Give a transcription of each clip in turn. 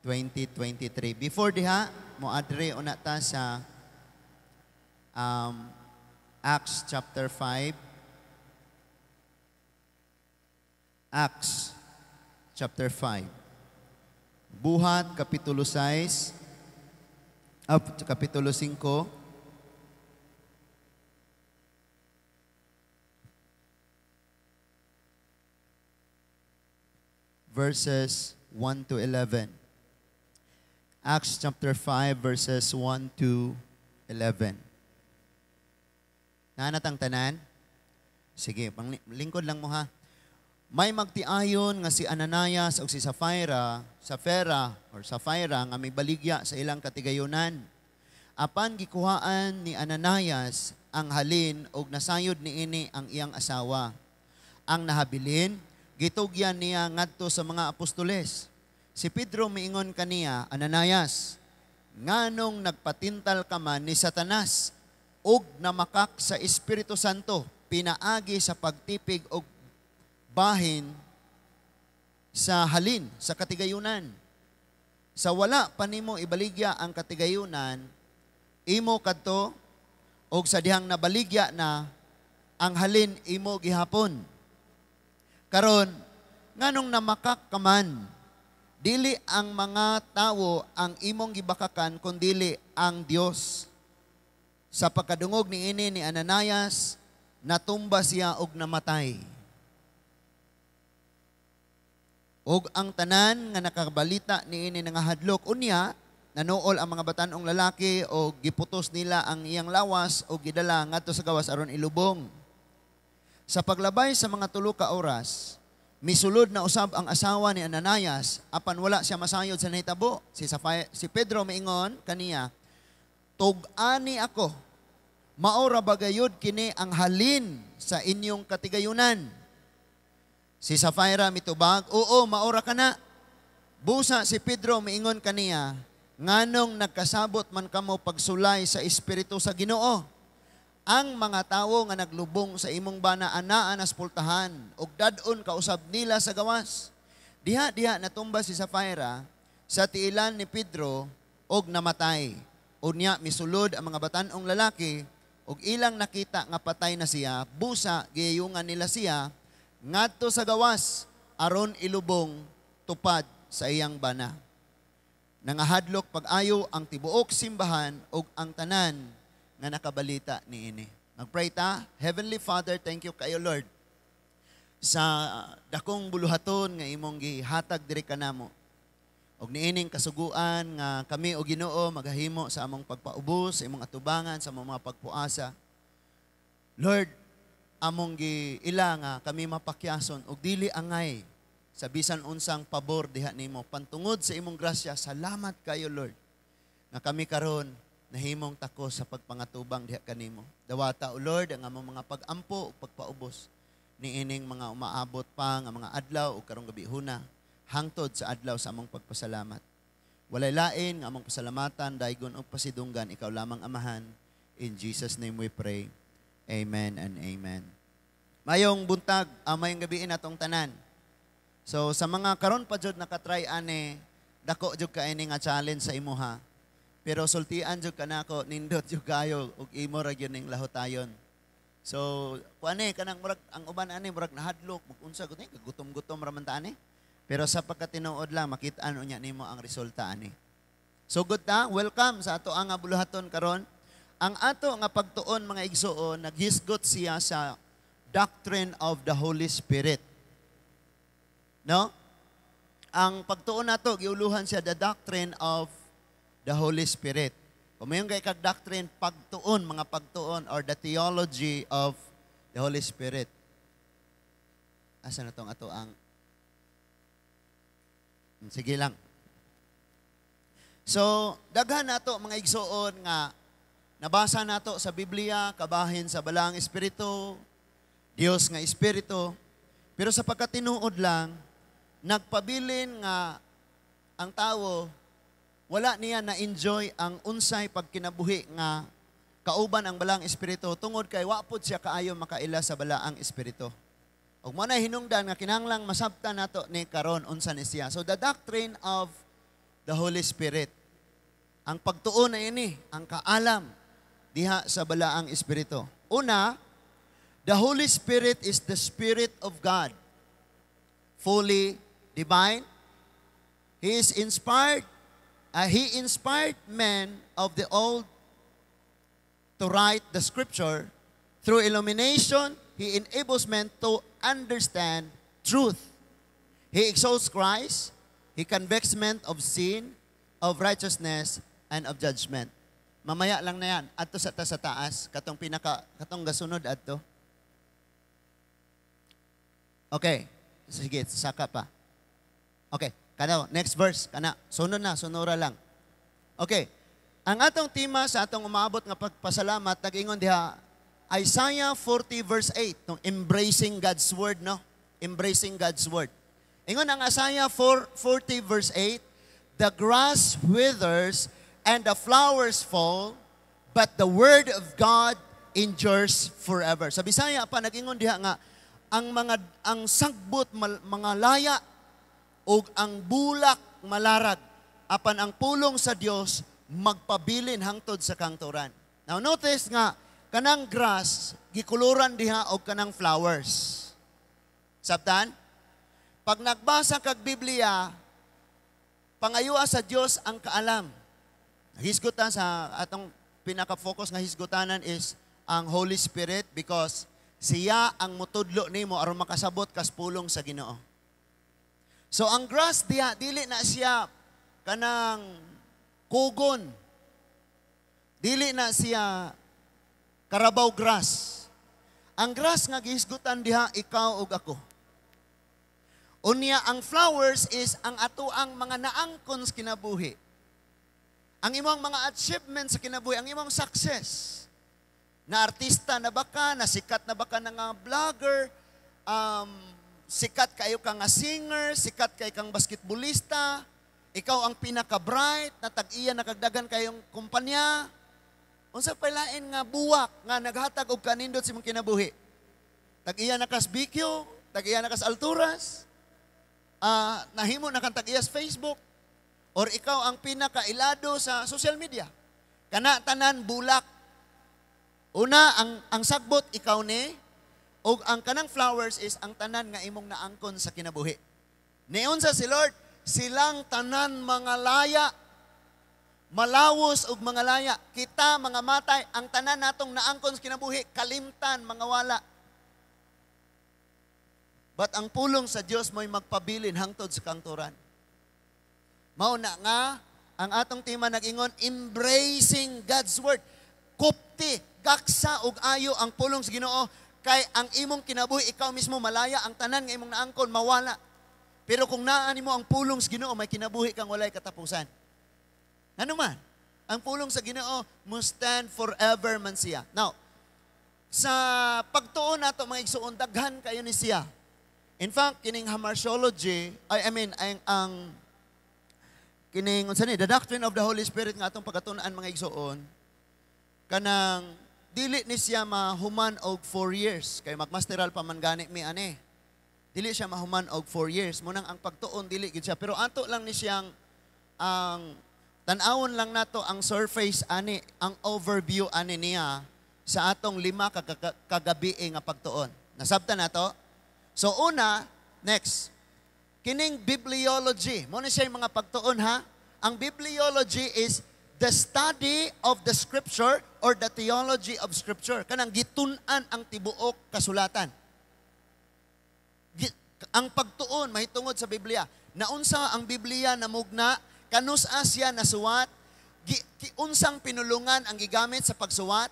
2023. Before diha, moadre una ta sa Acts chapter 5. Acts chapter 5. Buhat kapitulo 6, kapitulo 5. Verses 1 to 11. Acts chapter 5 verses 1 to 11. Naanatang tanan? Sige, lingkod lang mo ha. May magtiayon nga si Ananias o si Sapphira, Sapphira or Sapphira nga may baligya sa ilang katigayunan. Apan gikuhaan ni Ananias ang halin og nasayod niini ang iyang asawa. Ang nahabilin, gitugyan niya ngadto sa mga apostoles. Si Pedro miingon kaniya, Ananias, nganong nagpatintal ka man ni Satanas og namakak sa Espiritu Santo, pinaagi sa pagtipig og bahin sa halin, sa katigayunan. Sa wala pa nimo ibaligya ang katigayunan, imo kadto og sa dihang nabaligya na ang halin imo gihapon. Karon, nganong namakak ka man, dili ang mga tawo ang imong gibakakan, kundili ang Dios. Sa pagkadungog niini ni Ananias, natumba siya og namatay. Og ang tanan nga nakabalita niini nangahadlok, unya nanuol ang mga batan-ong lalaki og giputos nila ang iyang lawas og gidala ngadto sa gawas aron ilubong. Sa paglabay sa mga 3 ka oras, misulod na usab ang asawa ni Ananias apan wala siya masayod sa nahitabo. Si Pedro miingon kaniya, tug-ani ako, maora bagayod kini ang halin sa inyong katigayunan. Si Sapphira mitubag, oo, maora ka na. Busa si Pedro miingon kaniya, nganong nagkasabot man kamo pagsulay sa Espiritu sa Ginoo? Ang mga tawo nga naglubong sa imong bana anaa nas pultahan ug dad-on kausab nila sa gawas. Diha-diha natumba si Sapphira sa tiilan ni Pedro og namatay. Unya misulod ang mga batan-ong lalaki ug ilang nakita nga patay na siya, busa giyayungan nila siya ngadto sa gawas aron ilubong tupad sa iyang bana. Nangahadlok pag-ayo ang tibuok simbahan ug ang tanan nga nakabalita niini. Magpray ta. Heavenly Father, thank you kayo Lord sa dakong buluhaton nga imong gihatag diri kanamo. Og niining kasuguan nga kami o Ginoo maghahimo sa among pagpaubos, sa imong atubangan, sa among mga pagpuasa. Lord, among giila nga kami mapakyason og dili angay sa bisan unsang pabor diha nimo. Pantungod sa imong grasya, salamat kayo Lord nga kami karon nahimong tako sa pagpangatubang diha kanimo. Dawata o Lord ang among mga pag-ampo ug pagpaubos niining mga umaabot pa nga mga adlaw ug karong gabihuna hangtod sa adlaw sa among pagpasalamat. Walay lain nga among pasalamatan, daygon ug pasidunggan, ikaw lamang Amahan. In Jesus name we pray. Amen and amen. Mayong buntag, mayong gabi natong tanan. So sa mga karon pa jud nakatry ani, dako jud ka ini nga challenge sa imuha. Pero sultian jud kanako, nindot jud kayo ug imo ra gyud ning lahotayon. So kuan kanang murag ang uban ani murag nahadlok, mag-unsa gud ni, gutom-gutom ra man ta ani. Pero sa pagkatinuod lang makit-an unya nimo ang resulta ani. So good ta, welcome sa ato ang buluhaton karon. Ang ato nga pagtuon mga igsuon, naghisgot siya sa doctrine of the Holy Spirit. No? Ang pagtuon nato giuluhan siya the doctrine of the Holy Spirit. Kung mayon kay kag doctrine, pagtuon, mga pagtuon, or the theology of the Holy Spirit. Asa na tong ato ang... Sige lang. So, daghan nato mga igsuon nga nabasa nato sa Biblia, kabahin sa Balaang Espiritu, Dios nga Espiritu. Pero sa pagkatinuod lang, nagpabilin nga ang tawo wala niya na-enjoy ang unsay pagkinabuhi nga kauban ang Balaang Espiritu tungod kay wa pod siya kaayo makaila sa Balaang Espiritu. Ug mo na hinungdan nga kinahanglang masabtan nato ni karon unsa ni siya. So the doctrine of the Holy Spirit. Ang pagtuon na ini, ang kaalam diha sa Balaang Espiritu. Una, the Holy Spirit is the Spirit of God, fully divine. He inspired men of the old to write the scripture. Through illumination, He enables men to understand truth. He exalts Christ. He convicts men of sin, of righteousness, and of judgment. Mamaya lang na yan. Adto sa ta sa taas, katong pinaka, katong gasunod adto. Okay. Sige, saka pa. Okay, kana next verse kana. Sunod na, sunora lang. Okay. Ang atong tema sa atong umaabot nga pagpasalamat nag-ingon diha, Isaiah 40 verse 8, tong embracing God's word, no? Embracing God's word. Ingon ang Isaiah 4, 40 verse 8, "The grass withers and the flowers fall, but the word of God endures forever." Sa Bisaya pa nag-ingon diha nga ang mga ang sagbot mga laya ug ang bulak malarag, apan ang pulong sa Dios magpabilin hangtod sa kangturan. Now notice nga kanang grass gikuluran diha og kanang flowers. Sabtan? Pag nagbasa kag Biblia, pangayua sa Dios ang kaalam. Hisgutan sa atong pinaka-focus nga hisgutanan is ang Holy Spirit because siya ang mutudlo nimo aron makasabot kas pulong sa Ginoo. So ang grass diha, dili na siya kanang kugon. Dili na siya carabao grass. Ang grass nga gihisgutan diha, ikaw ug ako. Unya ang flowers is ang atoang mga naangkon sa kinabuhi. Ang imong mga achievement sa kinabuhi, ang imong success. Na artista na ba ka, na sikat na ba ka na nga vlogger, sikat kayo ka nga singer, sikat kay kang basketballista, ikaw ang pinaka-bright, na tag-iya nakagdagan kayong kumpanya. Unsa pa lain nga buwak nga naghatag og kanindot sa imong kinabuhi? Tag-iya na kas BQ, tag-iya na kas Alturas, nahimo na kang tag-iya sa Facebook, or ikaw ang pinakailado sa social media. Kana tanan bulak. Una, ang sagbot ikaw ni, ug ang kanang flowers is ang tanan nga imong naangkon sa kinabuhi. Niunsa si Lord, silang tanan mga laya, malawos og mga laya. Kita mga matay, ang tanan natong naangkon sa kinabuhi, kalimtan, mga wala. But ang pulong sa Dios mo'y magpabilin hangtod sa kangturan. Mao na nga ang atong tema nag-ingon, embracing God's word. Kupti, gaksa og ayo ang pulong sa Ginoo kay ang imong kinabuhi, ikaw mismo malaya, ang tanan nga imong naangkon mawala. Pero kung naa nimo ang pulong sa Ginoo, may kinabuhi kang walay katapusan. Ano man? Ang pulong sa Ginoo must stand forever man siya. Now, sa pagtuon nato, mga igsuon, daghan kayo ni siya. In fact, kining hamartiology, I mean, ang kining unsa ni, the doctrine of the Holy Spirit nga atong pagkatun-an, mga igsuon, kanang dili ni siya mahuman og 4 years kay magmasteral pa man gani mi ani. Dili siya mahuman og 4 years mo nang ang pagtuon dili gid siya, pero ato lang ni siyang ang tan-awon lang nato ang surface ani, ang overview ani niya sa atong 5 ka kagabi nga pagtuon. Nasabtan nato? So una, next, kining bibliology. Mo na siya yung mga pagtuon ha. Ang bibliology is the study of the scripture or the theology of scripture. Kanang gitun-an ang tibuok kasulatan. Ang pagtuon mahitungod sa Biblia. Naunsa ang Biblia namugna, kanus siya nasuwat, giunsang pinulungan ang gigamit sa pagsuwat,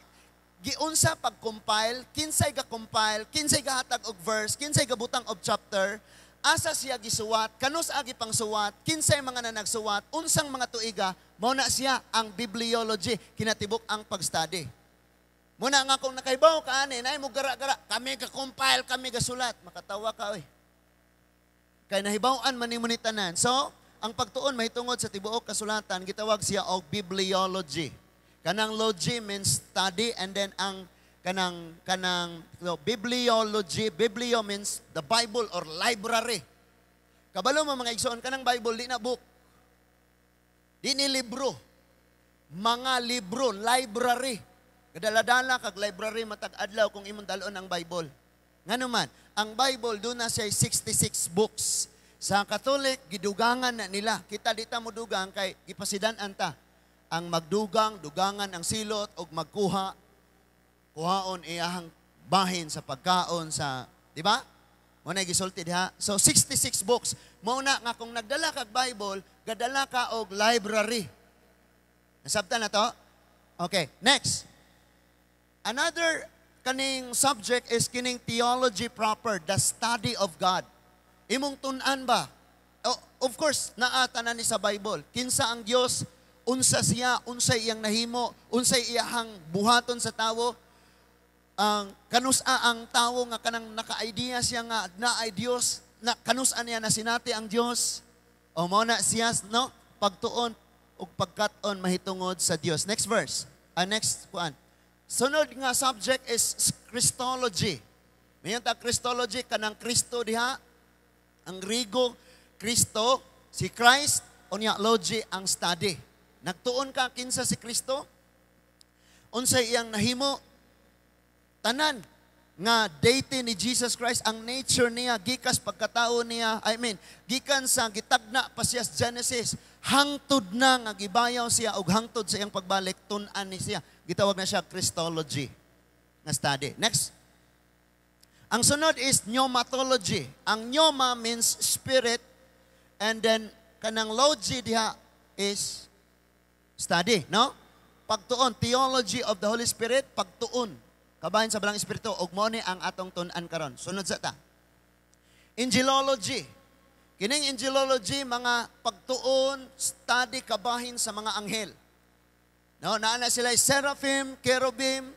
giunsa pag-compile, kinsay ga-compile, kinsay gahatag og verse, kinsay gabutang og chapter, asa siya gisuwat, kanus agi pang suwat, kinsay mga nanagsuwat, unsang mga tuiga, mao na siya ang bibliology, kinatibuk ang pag-study. Muna nga kung nakaibaw ka ani, naay mo gara-gara, kami ga-compile, kami gasulat, makatawa ka oy. Kay nahibaw-an man nimo ni tanan. So, ang pagtuon mahitungod sa tibuok kasulatan, gitawag siya og bibliology. Kanang logy means study, and then ang kanang no, bibliology, biblio means the Bible or library. Kabalo mo, mga igsoon, kanang Bible di na book. Di ni libro. Mga libro, library. Kadala-dala kag library matag adlaw kung imong dalon ang Bible. Ngano man, ang Bible duna siya 66 books. Sa Catholic, gidugangan na nila. Kita di ta mo dugang kay gipasidan-an ta. Ang magdugang, dugangan ang silot og magkuha, kuhaon iyahang bahin sa pagkaon sa, di ba? Mao na gisulti diha. So 66 books. Mao na nga kung nagdala kag Bible, gadala ka og library. Nasabtan na to? Okay, next. Another kaning subject is kining theology proper, the study of God. Imong tun-an ba? Oh, of course, naa tanan ni sa Bible. Kinsa ang Dios, unsa siya, unsay iyang nahimo, unsay iyahang buhaton sa tawo, ang kanusa ang tawo nga kanang naka-idea siya nga naay Dios, na kanusa niya na sinati ang Dios. O mao na siya, no, pagtuon ug pagkat-on mahitungod sa Dios. Next verse. Next kuan. Sunod nga subject is Christology. Mayon ta Christology, kanang Kristo diha. Ang Grigo, Kristo, si Christ, unya logy ang study. Nagtuon ka kinsa si Kristo? Unsay iyang nahimo? Tanan nga deity ni Jesus Christ, ang nature niya, gikas pagkatao niya, I mean, gikan sa gitagna pa siya sa Genesis, hangtod na nga gibayaw siya og hangtod sa iyang pagbalik, tun-an ni siya. Gitawag na siya Christology nga study. Next. Ang sunod is pneumatology. Ang pneuma means spirit, and then kanang logy diha is study, no? Pagtuon, theology of the Holy Spirit, pagtuon kabahin sa Balaang Espiritu, ug mao ni ang atong tun-an karon. Sunod sa ta. Angelology. Kining angelology, mga pagtuon, study kabahin sa mga anghel. No, naa na sila seraphim, cherubim,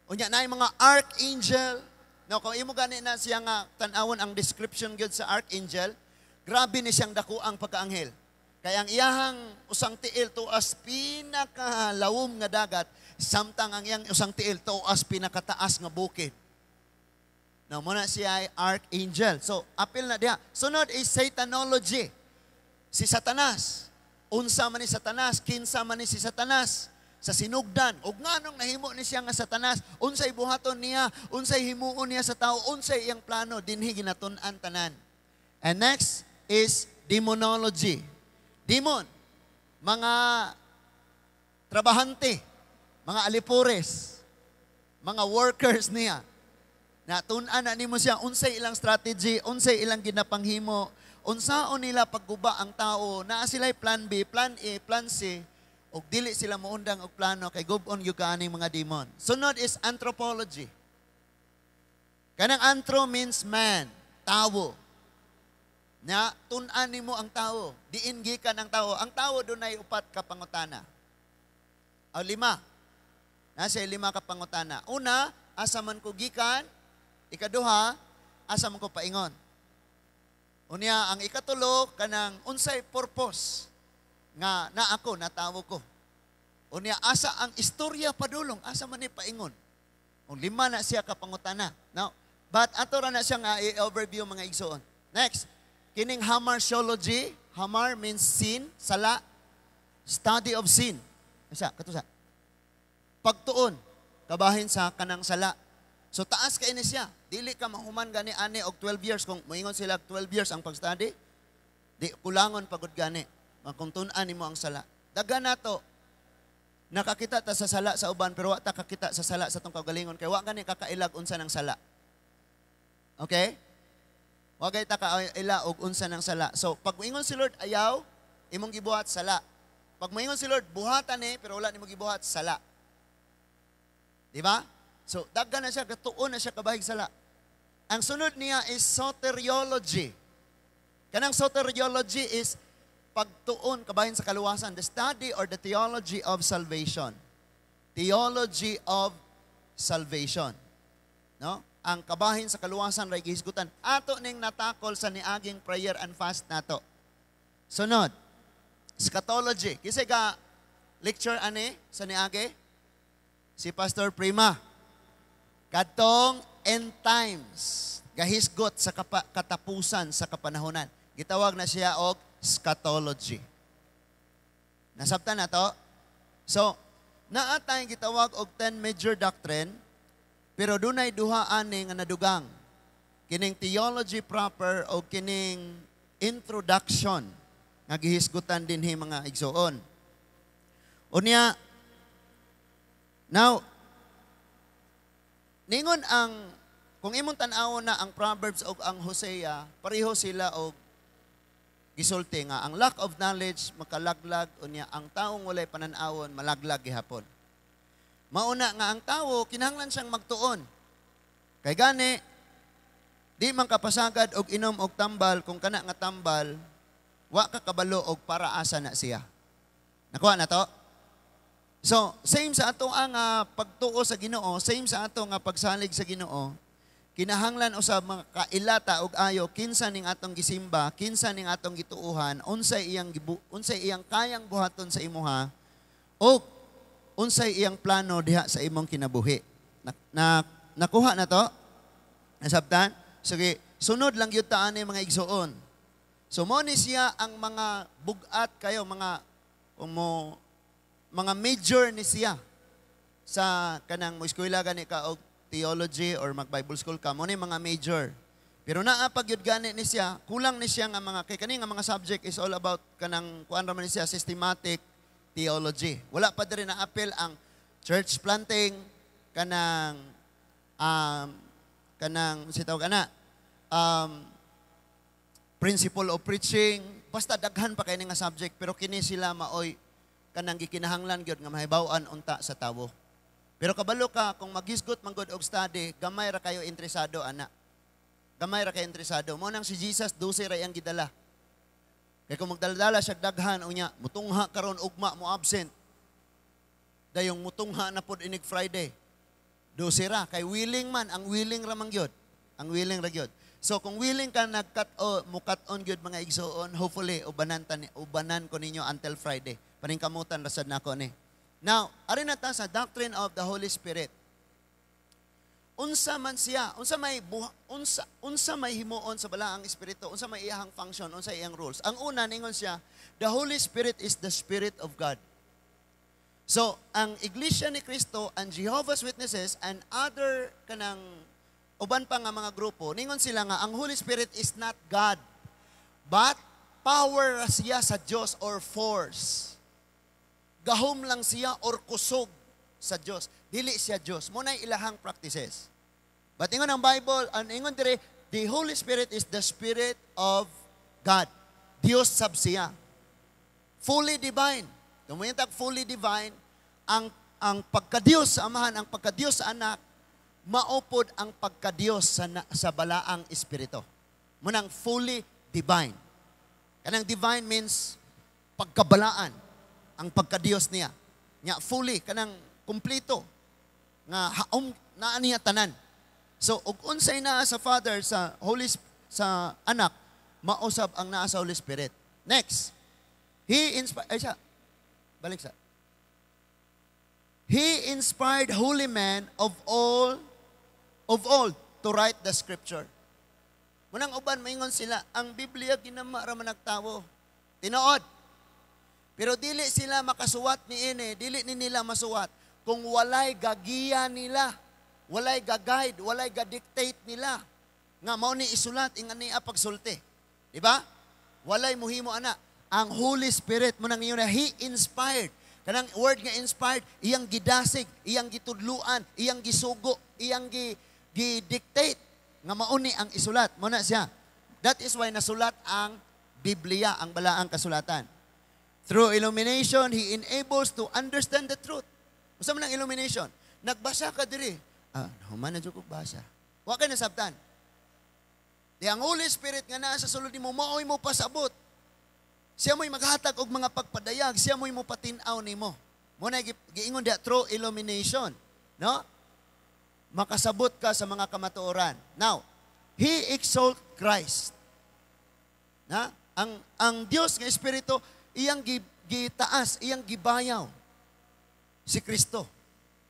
unya na mga archangel. No, kung imo gani na siya nga tan-awon ang description gyud sa archangel, grabe ni siyang dako ang pagkaanghel. Kaya ang iyahang usang tiil tuas pinakalawom nga dagat, samtang ang iyang usang tiil tuas pinakataas nga bukid. No, mao na siya ay archangel. So, apil na diha. Sunod is Satanology. Si Satanas. Unsa man ni Satanas, kinsa man ni si Satanas sa sinugdan. Ug nganong nahimo ni siya nga Satanas, unsay buhaton niya, unsay himuon niya sa tao, unsay iyang plano, dinhi ginatun-an tanan. And next is demonology. Demon, mga trabahante, mga alipores, mga workers niya. Natun-an na nimo siya unsay ilang strategy, unsay ilang ginapanghimo, unsaon nila pagguba ang tao, naa sila'y plan B, plan A, plan C, ug dili sila moundang og plano kay gub-on gyud kaaning mga demon. Sunod is anthropology. Kanang anthro means man, tawo. Na tun-an nimo ang tao, diin gikan ang tao. Ang tao dunay upat ka pangutana. O lima. Nasa lima ka pangutana. Una, asa man ko gikan? Ikaduha, asa man ko paingon? Unya, ang ikatulo, kanang unsay purpose nga na ako, natawo ko. Unya, asa ang istorya padulong, asa man ni paingon? Kung lima na siya ka pangutana. No? But ato ra na siya nga i-overview, mga igsoon. Next, kining hamartiology, hamar means sin, sala, study of sin. Isa, katusa. Pagtuon, kabahin sa kanang sala. So taas kay ni siya. Dili ka mahuman gani ani og 12 years. Kung moingon sila 12 years ang pag-study, di kulangon pagod gani. Kung tun-an nimo ang sala. Daga nato nakakita ta sa sala sa uban pero wa ta kakita sa sala sa atong kaugalingon kay wa gani kakailag unsa ng sala. Okay? Wa gay ta kaila og unsa ng sala. So pag moingon si Lord ayaw, imong gibuhat, sala. Pag moingon si Lord buhatan ni pero wala nimo gibuhat, sala. Di ba? So, daghan na siya, katuon na siya kabahig sala. Ang sunod niya is soteriology. Kanang soteriology is pagtuon kabahin sa kaluwasan, the study or the theology of salvation. Theology of salvation. No? Ang kabahin sa kaluwasan ray gihisgutan. Ato ning natakol sa niaging prayer and fast nato. Sunod, eschatology. Kinsa ka lecture ani sa niagi? Si Pastor Prima. Kadtong end times, gahisgot sa katapusan sa kapanahonan. Gitawag na siya og eschatology. Nasabtan na to? So, naa tayong gitawag og 10 major doctrine, pero dunay duha ani nga nadugang. Kining theology proper o kining introduction nga gihisgutan dinhi, mga igsoon. Unya, now, ningon ang, kung imong tan-awon na ang Proverbs o ang Hosea, pareho sila og gisulti nga ang lack of knowledge makalaglag, unya ang taong walay panan-awon malaglag gihapon. Mauna nga ang tawo kinahanglan siyang magtuon. Kay gani di man kapasagad og inom og tambal kung kana nga tambal wa ka kabalo og para asa na siya. Nakuha na to? So, same sa ato ang pagtuo sa Ginoo, same sa ato nga pagsalig sa Ginoo, kinahanglan usab mga kailata og ayo kinsa ning atong gisimba, kinsa ning atong gituuhan, unsay iyang kayang buhaton sa imuha, o unsay iyang plano diha sa imong kinabuhi. Na nakuha na to? Nasabtan? Sige, sunod lang gyud ta ani, mga igsoon. So mo ni siya ang mga bugat kayo, mga kung mo mga major ni siya sa kanang mo eskwela gani ka og theology or mag Bible school ka, mo ni mga major. Pero naa pa gyud gani ni siya, kulang ni siya nga mga, kay kani nga mga subject is all about kanang kuan ra man ni siya, systematic theology. Wala pa diri na apil ang church planting, kanang si tawag ana principle of preaching, basta daghan pa kay ni nga subject, pero kini sila maoy kanang gikinahanglan gyud nga mahibaw-an unta sa tawo. Pero kabalo ka kung maghisgot man gud og study, gamay ra kayo interesado ana. Gamay ra kayo interesado. Mo nang si Jesus, 12 ra iyang gidala. Kay kung magdala-dala siya daghan unya, mutungha karon ugma, mo absent. Dayong mutungha na pod inig Friday. 12 ra kay willing man, ang willing ra man gyud. Ang willing ra gyud. So kung willing ka nag-cut o mo-cut on gyud, mga igsoon, hopefully ubanan ta ubanan ko ninyo until Friday. Paningkamutan ra sad nako ni. Now, ari na ta sa doctrine of the Holy Spirit. Unsa man siya? Unsa may himuon sa Balaang Espiritu? Unsa may iyahang function? Unsa iyang rules? Ang una, ningon siya, the Holy Spirit is the Spirit of God. So, ang Iglesia ni Cristo and Jehovah's Witnesses and other kanang uban pa nga mga grupo, ningon sila nga ang Holy Spirit is not God, but power siya sa Diyos or force. Gahom lang siya or kusog sa Diyos. Dili siya Diyos. Mo na ilahang practices. But ingon ang Bible, ang ingon dire, the Holy Spirit is the Spirit of God. Dios sab siya. Fully divine. Kung mo fully divine, ang pagkadiyos sa Amahan, ang pagkadiyos sa Anak, maupod ang pagkadiyos sa Balaang Espiritu. Munang fully divine. Kanang divine means pagkabalaan, ang pagkadiyos niya. Nya fully, kanang kumpleto nga haom naa niya tanan. So ug unsay naa sa Father, sa Anak, mausab ang naa sa Holy Spirit. Next. He inspired ay siya. Balik sa. He inspired holy men of old to write the scripture. Munang uban maingon sila, ang Biblia ginama ra man nagtawo. Tinuod. Pero dili sila makasuwat ni ini, dili ni nila masuwat kung walay gagiya nila, walay ga-guide, walay ga-dictate nila nga mao ni isulat ingan niya pagsulti. Di ba? Walay muhimo ana. Ang Holy Spirit mo nang ingon na He inspired. Kanang word nga inspired, iyang gidasig, iyang gitudluan, iyang gisugo, iyang gi-dictate nga mauni ang isulat. Mo na siya. That is why nasulat ang Biblia, ang Balaang Kasulatan. Through illumination, He enables to understand the truth. Unsa man ang illumination? Nagbasa ka diri. Ah, human na jud kog basa. Wa kay nasabtan. Di ang Holy Spirit nga naa sa sulod nimo maoy mo pasabot. Siya mo'y maghatag og mga pagpadayag, siya mo'y mo patin-aw nimo. Mo na giingon diha, through illumination, no? Makasabot ka sa mga kamatuoran. Now, He exalt Christ. Na? Ang Dios nga Espiritu iyang gitaas, iyang gibayaw si Kristo.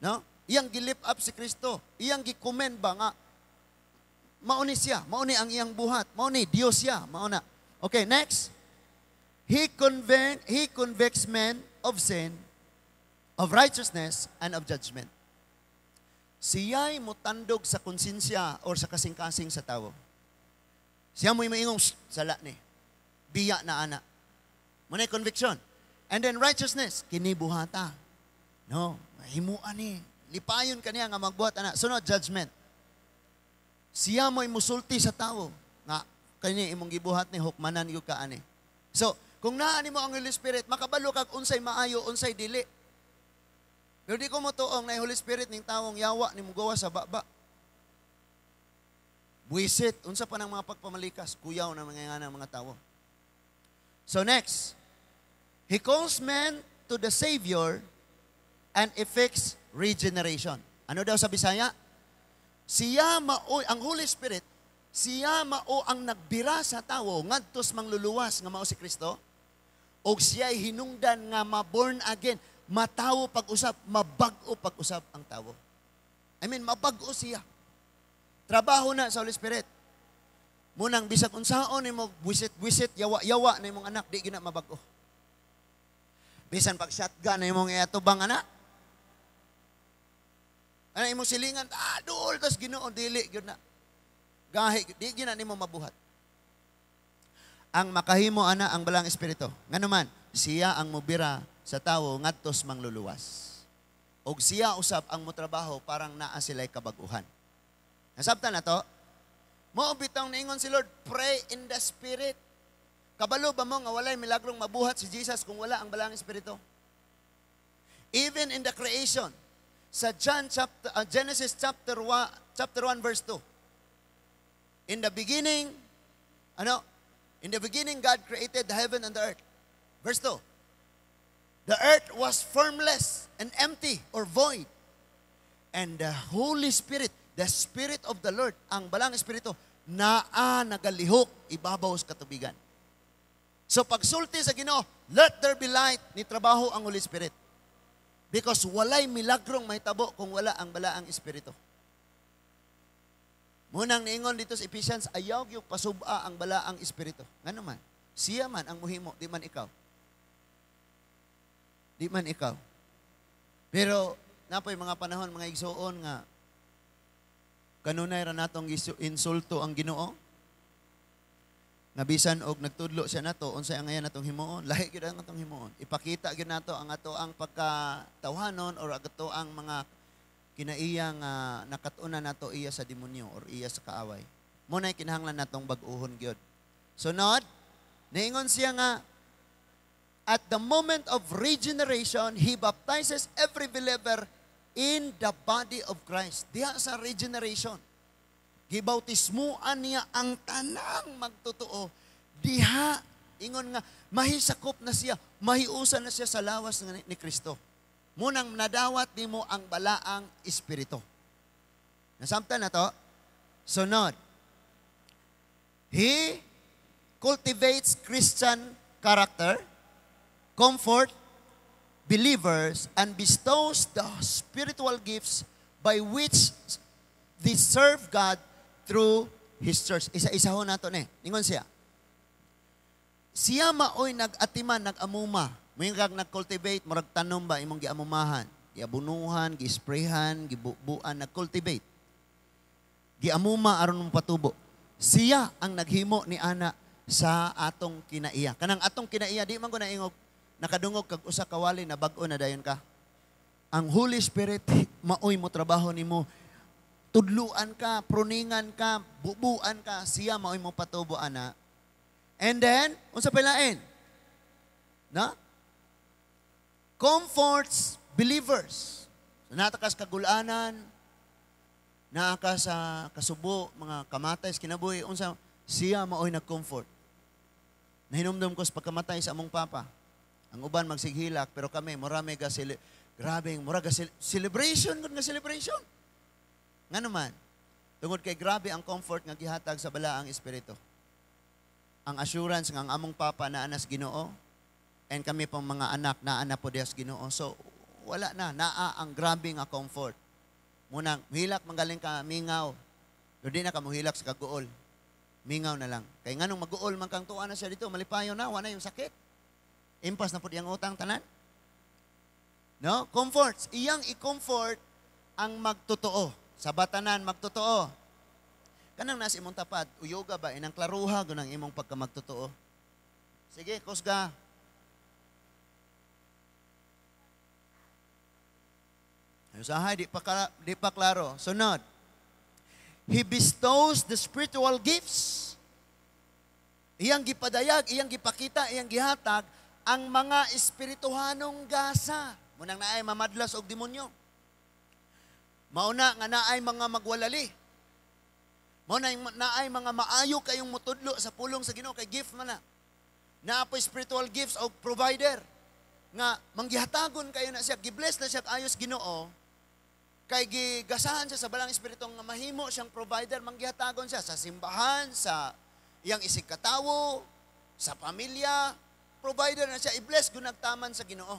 No? Iyang gi-lift up si Kristo. Iyang gi-commend ba nga mauni siya, mauni ang iyang buhat, mauni Dios siya, mauna. Okay, next. He convicts men of sin, of righteousness, and of judgment. Siya'y mutandog sa konsensya or sa kasing-kasing sa tawo. Siya mo'y maingong, "Sala ni. Biya na ana." Mao na conviction. And then righteousness, kini buhata. No, mahimuan ni. Lipayon kaniya nga magbuhat ana. Sunod, judgment. Siya mo'y musulti sa tawo nga kani imong gibuhat ni, hukmanan gyud ka ani. So, kung naa nimo ang Holy Spirit, makabalo kag unsay maayo, unsay dili. Pero di ko motuong na Holy Spirit ning tawong yawa ni mugawa sa baba. Buisit, unsa pa ng mga pagpamalikas, kuyaw na mga nga ng mga tawo. So next, he calls men to the Savior and effects regeneration. Ano daw sa Bisaya? Siya mao ang Holy Spirit, siya mao ang nagbira sa tawo ngadto sa mangluluwas nga mao si Kristo. Og siya'y hinungdan nga ma-born again, matawo pag-usab, mabag-o pag-usab ang tawo. I mean, mabag-o siya. Trabaho na sa Holy Spirit. Munang bisag unsaon nimo buwisit-buwisit, yawa-yawa na imong anak, di gina mabag-o. Bisan pag shotgun na imong iatubang anak. Ana imong silingan, ah, duol tas Ginoo, dili gyud na. Gahi, di gyud na nimo mabuhat. Ang makahimo ana ang Balaang Espiritu. Ngano man, siya ang mobira sa tawo ngadto sa mangluluwas. Og siya usab ang motrabaho parang naa sila'y kabag-uhan. Nasabtan na to? Mao bitawng niingon si Lord, "Pray in the Spirit." Kabalo ba mo nga walay milagrong mabuhat si Jesus kung wala ang Balaang Espiritu? Even in the creation, sa John chapter Genesis chapter 1 verse 2. In the beginning, ano? In the beginning God created the heaven and the earth. Verse 2. The earth was formless and empty or void. And the Holy Spirit, the Spirit of the Lord, ang Balaang Espiritu, naa nagalihok ibabaw sa katubigan. So pagsulti sa Ginoo, "Let there be light," ni trabaho ang Holy Spirit. Because walay milagrong mahitabo kung wala ang Balaang Espiritu. Munang niingon dito sa Ephesians, ayaw gyud pasub-a ang Balaang Espiritu. Ngano man? Siya man ang muhimo, di man ikaw. Di man ikaw. Pero napoy mga panahon, mga igsuon, nga kanunay ra natong insulto ang Ginoo. Nga bisan og nagtudlo siya nato unsay ang ngayan natong himuon, lahi gyud ang atong himuon. Ipakita gyud nato ang ato ang pagkatawhanon or ato ang mga kinaiya nga nakat-unan nato iya sa demonyo or iya sa kaaway. Mao nay kinahanglan natong bag-uhon gyud. Sunod, niingon siya nga at the moment of regeneration, he baptizes every believer in the body of Christ. Diha sa regeneration, gibautismuan niya ang tanang magtotoo. Diha, ingon nga, mahisakop na siya, mahiusan na siya sa lawas ni Kristo. Munang nadawat nimo ang Balaang Espiritu. Nasamtan na to? Sunod. He cultivates Christian character, comfort believers, and bestows the spiritual gifts by which they serve God through His church. Isa-isa ho nato ni. Ingon siya. Siya maoy nag-atiman, nag-amuma. Moingon kag nag-cultivate, murag tanom ba imong giamumahan? Giabunuhan, gisprayhan, gibubuan, nag-cultivate. Giamuma aron mo patubo. Siya ang naghimo ni ana sa atong kinaiya. Kanang atong kinaiya, di man ko naingog, nakadungog kag usa ka wali na bag-o na dayon ka. Ang Holy Spirit maoy mo trabaho nimo. Tudluan ka, pruningan ka, bubuan ka, siya maoy mo patubo ana. And then, unsa pa lain? Na? Comforts believers. So, naa ka sa kagulanan, naa ka sa kasubo, mga kamatay sa kinabuhi, unsa siya maoy nag-comfort. Nahinumdum ko sa pagkamatay sa among papa. Ang uban magsighilak, pero kami, murami ga grabe, mura ga celebration, gud nga celebration. Nga naman, tungod kay grabe ang comfort nga gihatag sa Balaang Espiritu. Ang assurance nga ang among papa naa na sa Ginoo, and kami pang mga anak naa na po diha sa Ginoo. So, wala na, naa ang grabe nga comfort. Munang, hilak manggaling ka, mingaw. Pero di na ka muhilak sa kaguol. Mingaw na lang. Kay nganong maguol man kang tuwa na siya dito, malipayo na, wala na yung sakit. Impas na po diyang utang tanan. No? Comforts. Iyang i-comfort ang magtotoo. Sa batanan, magtotoo. Kanang nasa imong tapad, uyoga ba, inang klaruha gunang imong pagkamagtotoo. Sige, kusga. Usahay, di pa klaro. Sunod. He bestows the spiritual gifts. Iyang gipadayag, iyang gipakita, iyang gihatag ang mga espirituhanong gasa. Munang naay mamadlas og demonyo. Mauna nga naay mga magwalali. Mauna naay mga maayo kayong mutudlo sa pulong sa Ginoo kay gift man na. Naa po spiritual gifts og provider nga manggihatagon kayo na siya, gibless na siya ayos Ginoo kay gigasahan siya sa balang espiritu nga mahimo siyang provider, manggihatagon siya sa simbahan, sa iyang isig katawo, sa pamilya, provider na siya, i-bless gunagtaman sa Ginoo.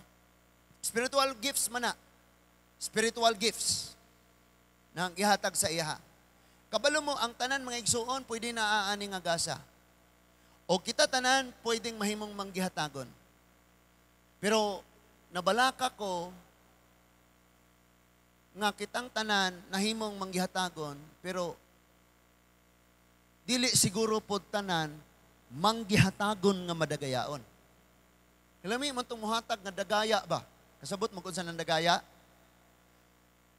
Spiritual gifts man na. Spiritual gifts na ang ihatag sa iyaha. Kabalo mo, ang tanan mga igsuon, pwede na aani nga gasa. O kita tanan, pwedeng mahimong manggihatagon. Pero nabalaka ko nga kitang tanan nahimong manggihatagon, pero dili siguro pod tanan manggihatagon nga madagayaon. Kalami man tong muhatag nga dagaya ba? Kasabot mo kung saan ang dagaya?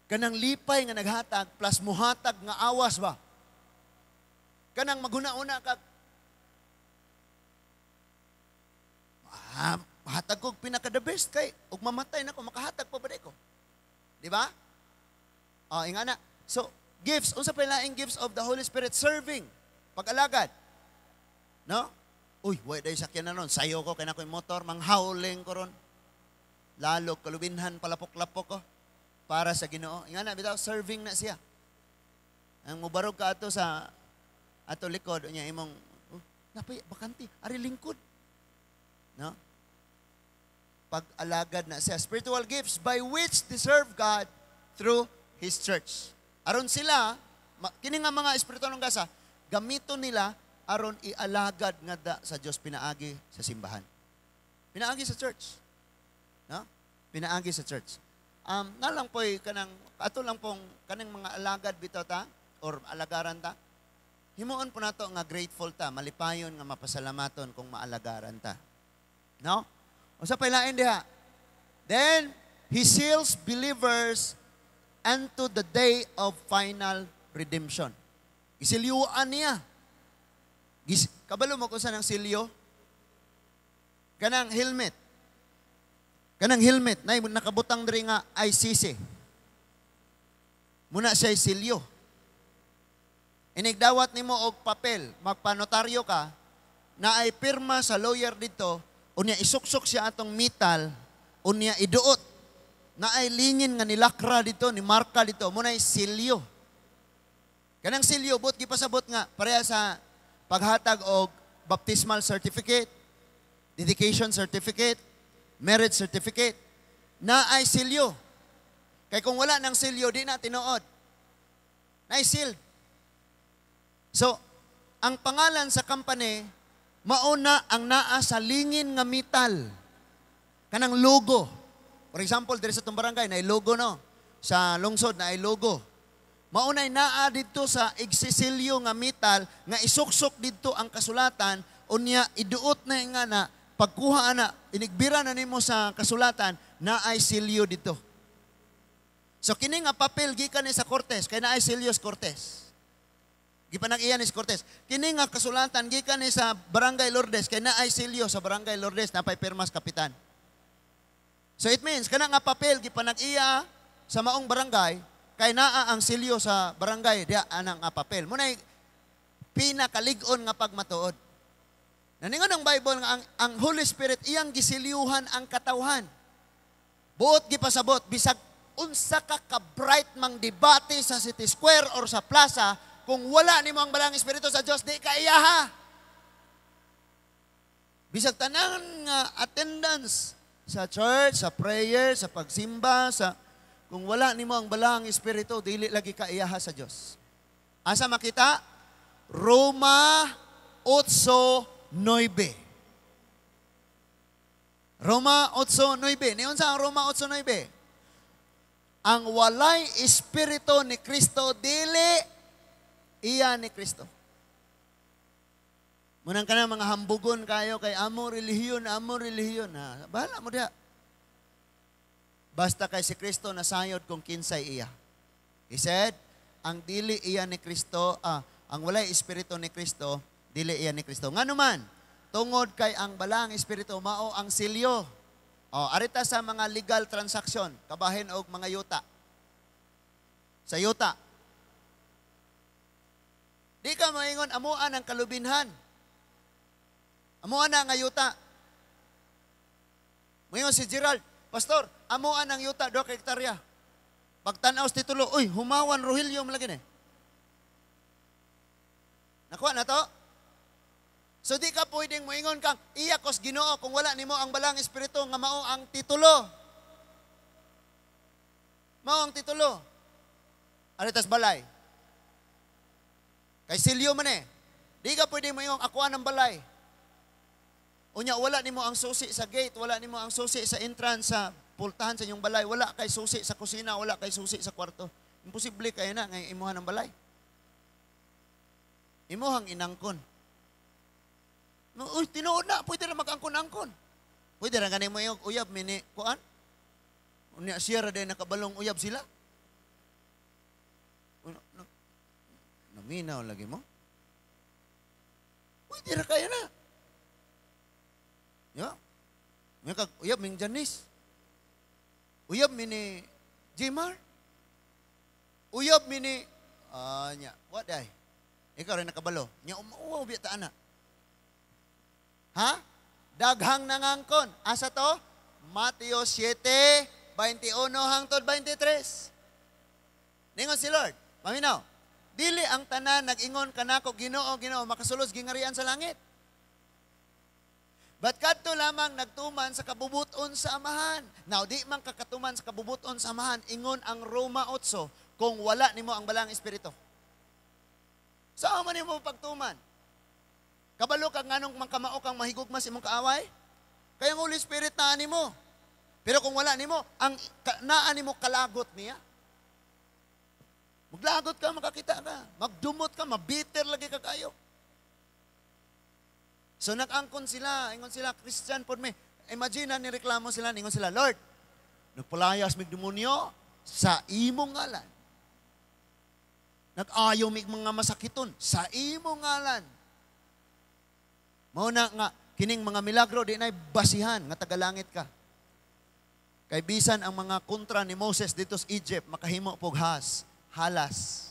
Kanang lipay nga naghatag plus muhatag nga awas ba? Kanang maguna-una ka, mahatag ko pinaka the best kay ug mamatay na ko makahatag pa ba ko? Di ba? Oh, ingana. So, gifts, unsa pa laing gifts of the Holy Spirit? Serving, pag-alagad. No? Uy, way day sakyan na ron. Sayo ko kay na ko'y motor, manghawling ko ron. Lalo kalubinhan palapok-lapok ko para sa Ginoo. Ingana bitaw serving na siya. Ang mubarog ka ato sa ato likod unya imong oh, napay bakante ari lingkod. No? Pag-alagad na siya. Spiritual gifts by which they serve God through His church. Aron sila, kini nga mga espiritual ng gasa, gamito nila aron ialagad nga da sa Dios pinaagi sa simbahan. Pinaagi sa church. No? Pinaagi sa church. Na lang po'y kanang, ato lang pong kanang mga alagad bitaw ta or alagaran ta. Himuon po nato nga grateful ta, malipayon nga mapasalamaton kung maalagaran ta. No? Unsa pa'y lain diha? Then, He seals believers unto the day of final redemption. Gisilyuan niya. Kabalo mo kung saan ang silyo? Kanang helmet. Kanang helmet, na nakabutang diri nga ICC. Muna siya silyo. Inigdawat nimo og papel, magpanotaryo ka, na ay pirma sa lawyer dito, unya isuksok siya atong metal, unya iduot. Na ay lingin nga nilakra dito, ni marka dito, muna ay silyo. Kanang silyo, but gipasabot nga, pareha sa paghatag og baptismal certificate, dedication certificate, marriage certificate, na ay silyo. Kay kung wala ng silyo, di na tinuod. Na ay sealed. So, ang pangalan sa company, mauna ang naa sa lingin nga metal. Kanang logo. For example, diri sa itong barangay, na logo no. Sa lungsod, na logo. Maunay naa didto sa igsisilyo nga metal, nga isuksok didto ang kasulatan, unya iduot na nga na, pagkuha na, inigbira na nimo sa kasulatan, na ay silyo didto. So kini nga papel gikan ni sa Cortes, kay naay silyo sa Cortes. Gipanag-iya ni Cortes. Kini nga kasulatan gikan ni sa Barangay Lourdes, kay naay silyo sa Barangay Lourdes, napay pirmas kapitan. So it means, kana nga papel gipanag-iya sa maong barangay, kay naa ang silyo sa barangay, diya anang nga papel. Muna'y pinakalig-on nga pagmatuod. Naningon ang Bible nga ang Holy Spirit iyang gisilyuhan ang katawhan. Buot gipasabot, bisag unsa ka ka-bright mang debate sa City Square or sa plaza, kung wala nimo ang Balang Espiritu sa Dios, di ka iyaha. Bisag tanan nga attendance sa church, sa prayer, sa pagsimba, sa kung wala nimo ang Balang Espiritu, dili lagi ka iyaha sa Dios. Asa makita? Roma 8:9. Roma 8:9. Niyon sa ang Roma 8:9? Ang walay espiritu ni Kristo, dili iya ni Kristo. Munang ka na mga hambugon kayo kay amo relihiyon, amo relihiyon. Ha, bahala mo diha. Basta kay si Kristo nasayod kung kinsay iya. He said, ang dili iya ni Kristo, ang walay espiritu ni Kristo, dili iya ni Kristo. Ngano man, tungod kay ang balaang espiritu mao ang silyo. O, arita sa mga legal transaction, kabahin og mga yuta. Sa yuta. Di ka maingon, amuan ang kalubinhan. Amuan na nga yuta. Moingon si Gerald, "Pastor, amuan ang yuta, 2 ka hektarya." Pagtanaw sa titulo, uy, Humawan Rogelio lagi ni. Nakuha na to? So di ka pwedeng moingon kang iya kos Ginoo kung wala nimo ang balaang espiritu nga mao ang titulo. Mao ang titulo. Aritas balay. Kay silyo man eh. Di ka pwedeng moingon ako ang balay. Unya wala nimo ang susi sa gate, wala nimo ang susi sa entrance sa pultahan sa inyong balay, wala kay susi sa kusina, wala kay susi sa kwarto. Imposible kay na ngay imuha ng balay. Imuhang inangkon. No, uy, tinuod na, pwede ra mag-angkon-angkon. Pwede ra gani mo yung uyab mini kuan. Unya siya ra day nakabalong uyab sila. Uno, no, naminaw lagi mo. Pwede ra kaya na. Ya. May kag uyab ming Janice. Uyab mi ni Jimar. Uyab mi ni nya, what day? Ikaw rin nakabalo. Nya umuaw biya ta ana. Ha? Daghang nangangkon. Asa to? Mateo 7:21 hangtod 23. Ningon si Lord, paminaw, dili ang tanan nag-ingon kanako, "Ginoo, Ginoo," makasulod gingarian sa langit. But kadto lamang nagtuman sa kabubuton sa Amahan. Now, di man kakatuman sa kabubuton sa Amahan, ingon ang Roma 8, kung wala nimo ang balaang espiritu. Saan man nimo pagtuman? Kabalo ka nganong mangkamao kang mahigugma sa imong kaaway? Kaya ang Holy Spirit naa nimo. Pero kung wala nimo, ang ka, naa nimo kalagot niya. Maglagot ka, makakita ka. Magdumot ka, mabitter lagi ka kayo. So nag-angkon sila, ingon sila, "Christian pod mi." Imagine na nireklamo sila, ingon sila, "Lord, nagpalayas mig demonyo sa imong ngalan. Nag-ayo mig mga masakiton sa imong ngalan." Mao na nga kining mga milagro di nay basihan nga tagalangit ka. Kay bisan ang mga kontra ni Moses dito sa Egypt makahimo pog has, halas.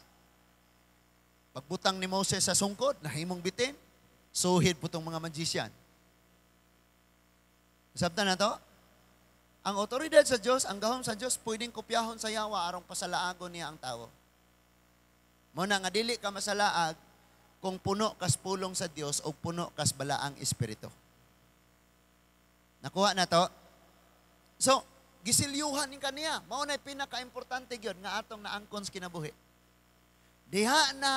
Pagbutang ni Moses sa sungkod, nahimong bitin, suhid po tong mga magician. Sabta na to? Ang otoridad sa Diyos, ang gahom sa Diyos, pwedeng kopyahon sa yawa arong pasalaagon niya ang tao. Mo na nga dili ka masalaag kung puno kas pulong sa Dios o puno kas balaang espiritu. Nakuha na to? So, gisilyuhan ni kaniya. Mao na pinaka-importante gyud nga atong naangkon sa kinabuhi. Diha na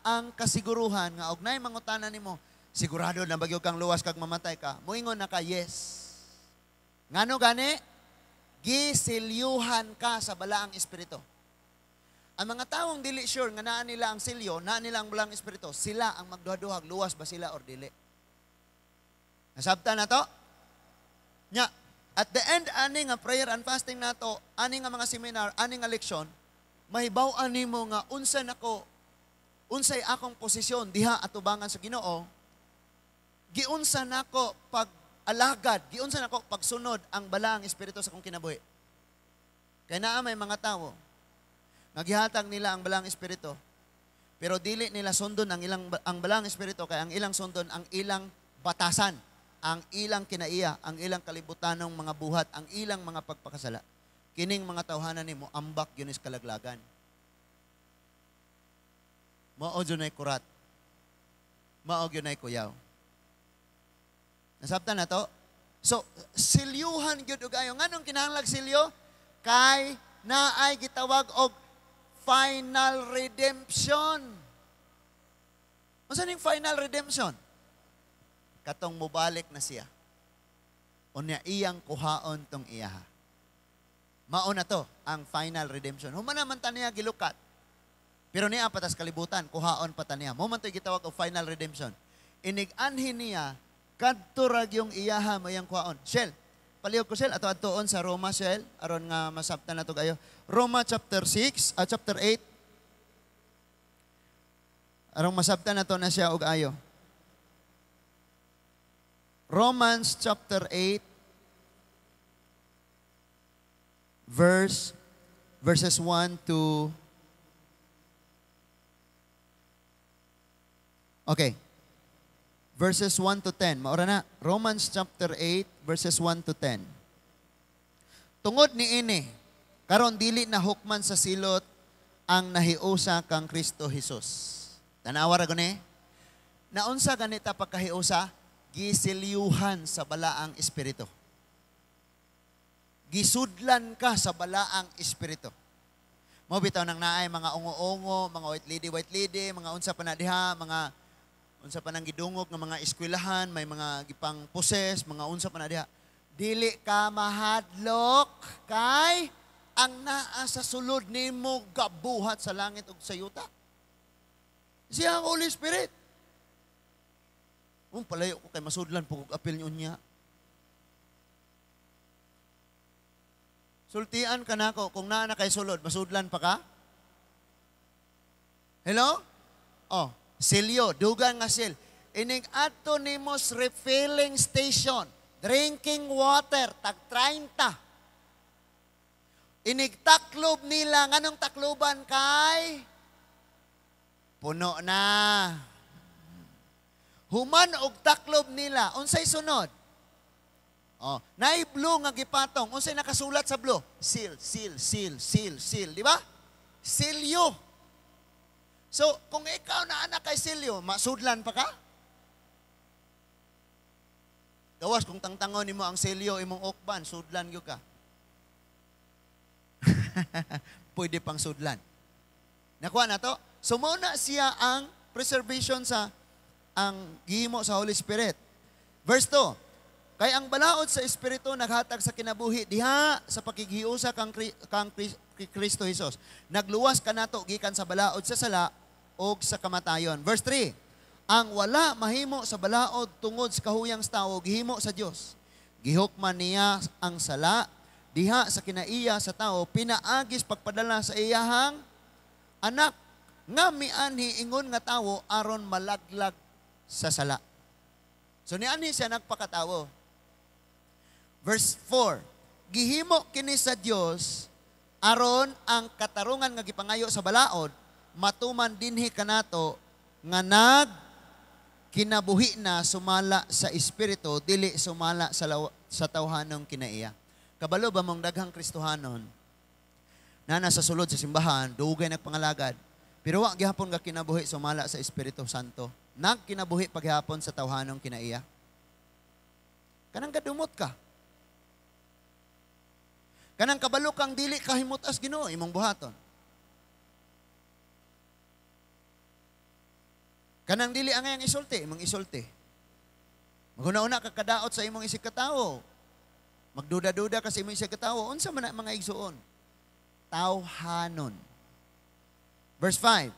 ang kasiguruhan nga og nay mangutana nimo, "Sigurado na ba gyud kang luwas kag mamatay ka?" Moingon na ka, "Yes." Ngano gani? Gisilyuhan ka sa balaang espiritu. Ang mga taong dili sure nga naa nila ang silyo, naa nila ang balaang espiritu, sila ang magduha-duhag luwas ba sila or dili. Nasabtan na to? Nya, at the end ani nga prayer and fasting nato, ani nga mga seminar, ani nga leksyon, mahibaw-an nimo nga unsa nako, unsay akong posisyon diha atubangan sa Ginoo, giunsa nako pag alagad, giunsa nako pagsunod ang balaang espiritu sa akong kinabuhi. Kay naa may mga tawo nga gihatag nila ang balaang espiritu, pero dili nila sundon ang balaang espiritu kay ang ilang sundon ang ilang batasan, ang ilang kinaiya, ang ilang kalibutanong mga buhat, ang ilang mga pagpakasala. Kining mga tawhanan nimo ambak yun is kalaglagan. Mao jud nay kurat. Mao gyud nay kuyaw. Nasabtan na to? So, silyuhan gyud og ayo. Nganong kinahanglag silyo? Kay naay gitawag og final redemption. Unsa ning final redemption? Katong mobalik na siya. Unya iyang kuhaon tong iyaha. Mao na to ang final redemption. Human naman ta niya gilukat. Pero niya patas kalibutan, kuhaon pa ta niya. Mao man to'y gitawag og final redemption. Inig-anhi niya kadto ra yung iyaha mayang kuhaon. Shell, palihog ko Shell ato adtoon sa Roma Shell aron nga masabtan nato kayo. Roma chapter 6, chapter 8. Aron masabtan nato na siya og ayo. Romans chapter 8 verses 1 to Okay. Verses 1 to 10. Maura na. Romans chapter 8 verses 1 to 10. Tungod niini, karon dili na hukman sa silot ang nahiusa kang Kristo Jesus. Tanawa ra gani? Naunsa ganita pagkahiusa? Gisilyuhan sa balaang espiritu. Gisudlan ka sa balaang espiritu. Mo bitaw nang naay mga ungo-ungo, mga white lady, mga unsa pa na diha, mga unsa pa nang gidungog nga mga eskwelahan, may mga gipang poses, mga unsa pa na diha. Dili ka mahadlok kay ang naa sa sulod nimo gabuhat sa langit ug sa yuta. Siya ang Holy Spirit. Kung palayo ko kay masudlan po kog apil niyo niya. Sultian ka nako kung naa na kay sulod, masudlan pa ka? Hello? Oh, silyo, dugang nga sil. Ining adto nimo sa refilling station, drinking water, tag 30. Inig taklob nila, nganong takloban kay? Puno na. Human og taklob nila, unsay sunod? Oh, naay blue nga gipatong, unsay nakasulat sa blue? Seal, seal, seal, seal, seal, di ba? Silyo. So, kung ikaw na anak kay silyo, masudlan pa ka? Gawas kung tangtangon nimo ang silyo imong okban, sudlan gyud ka. Pwede pang sudlan. Nakuha na to? So, mao na siya ang preservation sa ang gihimo sa Holy Spirit. Verse 2, kay ang balaod sa Espiritu naghatag sa kinabuhi diha sa pakighiusa kang Kristo Jesus. Nagluwas kanato gikan sa balaod sa sala og sa kamatayon. Verse 3, ang wala mahimo sa balaod tungod sa kahuyang sa tawo gihimo sa Dios. Gihukman niya ang sala diha sa kinaiya sa tawo pinaagis pagpadala sa iyahang anak nga mianhi ingon nga tawo aron malaglag sa sala. So nianhi siya nagpakatawo. Verse 4, gihimo kini sa Dios aron ang katarungan nga gipangayo sa balaod matuman dinhi kanato nga nag kinabuhi na sumala sa espiritu dili sumala sa tawhanong kinaiya. Kabalo ba mong daghang Kristohanon na nasa sulod sa simbahan, dugay nagpangalagad, pero wa gihapon nga kinabuhi sumala sa Espiritu Santo. Nagkinabuhi paghapon sa tawhanong kinaiya. Kanang kadumot ka. Kanang kabalo kang dili kahimutas Ginoo imong buhaton. Kanang dili angay ang isulti, imong isulti. Maghuna-una ka kadaot sa imong isig katawo. Magduda-duda ka sa imong isig katawo. Unsa man na mga igsuon? Tawhanon. Verse 5,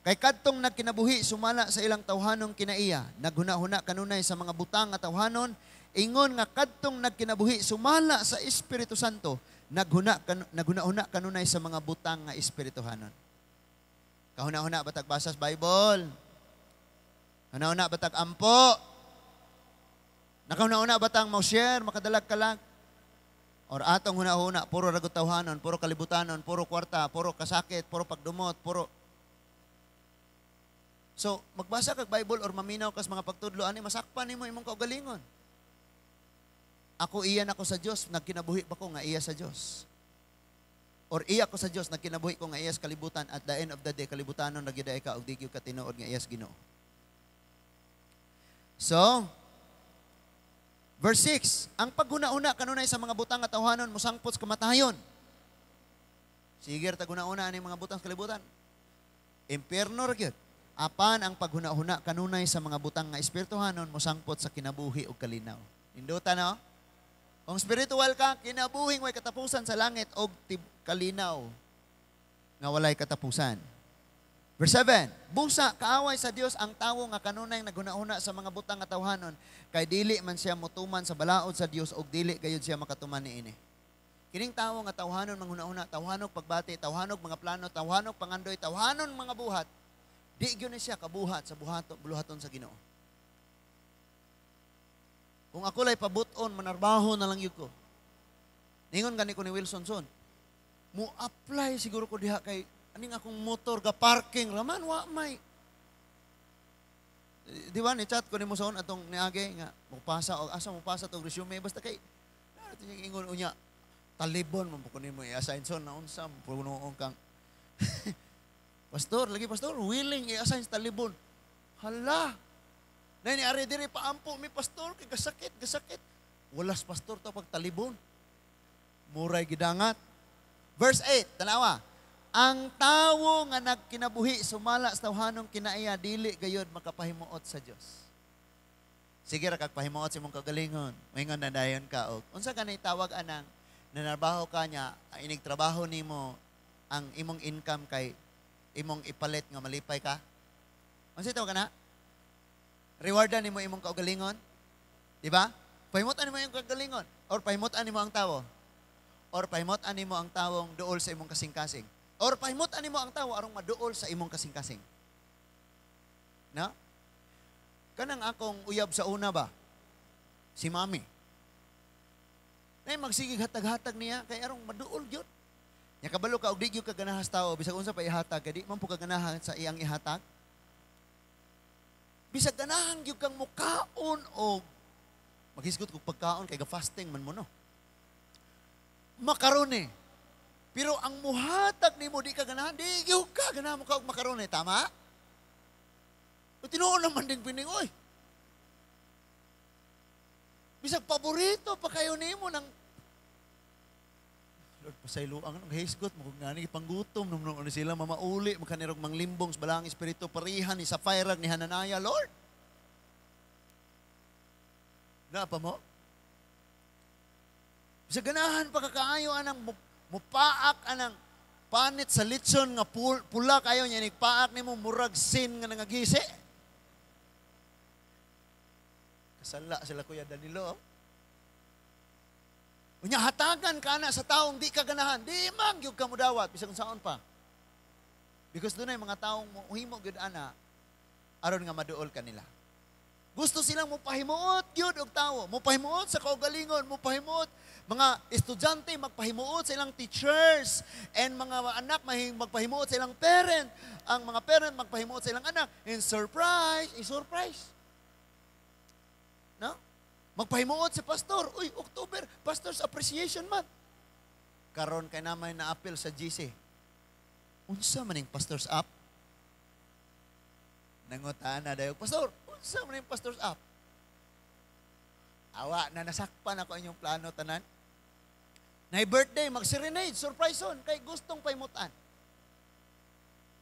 kay kadtong nagkinabuhi sumala sa ilang tawhanong kinaiya, naghuna-huna kanunay sa mga butang nga tawhanon, ingon nga kadtong nagkinabuhi sumala sa Espiritu Santo, naghuna-huna kanunay sa mga butang nga espirituhanon. Kahuna-huna batag basas Bible? Huna-huna batag ampo? Nakahuna-huna batang mo-share, makadalag kalag? Or atong huna-huna, puro ragot tawhanon, puro kalibutanon, puro kwarta, puro kasakit, puro pagdumot, puro. So, magbasa kag Bible or maminaw kas mga pagtudlo, ani masakpan nimo imong kaugalingon. Ako iya nako sa Dios, nagkinabuhi ba ko nga iya sa Dios? Or iya ko sa Dios, nagkinabuhi ko nga iya sa kalibutan, at the end of the day, kalibutanon ra gyud ka og di gyud ka tinuod nga iya sa Ginoo. So, verse 6, ang paghuna-una kanunay sa mga butang nga tawhanon mosangpot sa kamatayon. Sige ta guna-una ani mga butang sa kalibutan. Impierno ra gyud. Apan ang paghuna-huna kanunay sa mga butang nga espirituhanon mosangpot sa kinabuhi ug kalinaw. Nindota no? Kung spiritual ka, kinabuhing way katapusan sa langit og kalinaw nga walay katapusan. Verse 7, busa kaaway sa Dios ang tawo nga kanunay naghuna-huna sa mga butang nga tawhanon, kay dili man siya motuman sa balaod sa Dios og dili gayud siya makatuman niini. Kining tawo nga tawhanon manghuna-huna, tawhanog pagbati, tawhanog mga plano, tawhanog pangandoy, tawhanon mga buhat, di gyud ni siya kabuhat sa buhaton, buluhaton sa Ginoo. Kung ako lay pabuton, manarbaho na lang yun ko. Ningon gani ko ni Wilson son, mo apply siguro ko diha kay aning akong motor ga parking raman wa may. Di ba ni chat ko nimo son atong niagi nga mopasa og asa mopasa tog resume basta kay ato ingon unya talibon man po ko nimo i-assign son na unsa punoon kang pastor lagi, pastor willing i-assign sa talibon. Hala. Nay ni ari diri paampo mi, pastor, kay gasakit gasakit. Walas pastor to pag talibon. Muray gidangat. Verse 8, tanawa. Ang tawo nga nagkinabuhi sumala sa tawhanong kinaiya dili gayod makapahimuot sa Dios. Sige ra kag pahimuot sa imong kagalingon. Moingon na dayon ka og unsa kanay tawag anang nanarbaho ka niya, inig trabaho nimo ang imong income kay imong ipalit nga malipay ka? Unsa tawag kana? Rewardan nimo imong kaugalingon? Di ba? Pahimutan nimo imong kaugalingon or pahimutan nimo ang tawo? Or pahimutan nimo ang tawong duol sa imong kasing-kasing? Or pahimutan nimo ang tawo arong maduol sa imong kasing-kasing? Na? Kanang akong uyab sa una ba? Si mami. Nay magsigig hatag-hatag niya kay arong maduol gyud. Nya kabalo ka og di gyud ka ganahan sa tawo bisag unsa pa ihatag kay di man po ka ganahan sa iyang ihatag. Bisag ganahan gyud kang mukaon og maghisgot kog pagkaon kay ga-fasting man mo no. Makaroni. Pero ang muhatag nimo di ka ganahan, di gyud ka ganahan mo ka og makaroni, tama? O tinuod naman ding pining, oy. Bisag paborito pa kayo nimo ng Lord, pasayloang ang hisgot mo kung ngani panggutom nung noon sila mamauli makanirog manglimbong sa balang espiritu parihan ni Sapphira ni Hananaya, Lord. Na pa mo? Bisag ganahan pa kakaayo anang mupaak anang panit sa litson nga pula kayo niya nigpaak nimo murag sin nga nangagisi. Kasala sila Kuya Danilo. Unya hatagan ka na sa taong di ka ganahan, di man gyud ka mudawat bisag unsaon pa. Because dunay mga taong mohimo gyud ana aron nga maduol kanila. Gusto silang mopahimuot gyud og tawo, mopahimuot sa kaugalingon, mopahimuot mga estudyante magpahimuot sa ilang teachers, and mga anak magpahimuot sa ilang parent, ang mga parent magpahimuot sa ilang anak, and surprise, i-surprise. No? Magpahimuot si pastor, uy, October, Pastor's Appreciation Month. Karon kay namay na-appeal sa GC. Unsa man ning Pastor's App? Nangutaan na dayo, pastor, unsa man ning Pastor's App? Awa na nasakpan ako inyong plano tanan. Nay birthday, mag-serenade, surprise on, kay gustong pahimutan.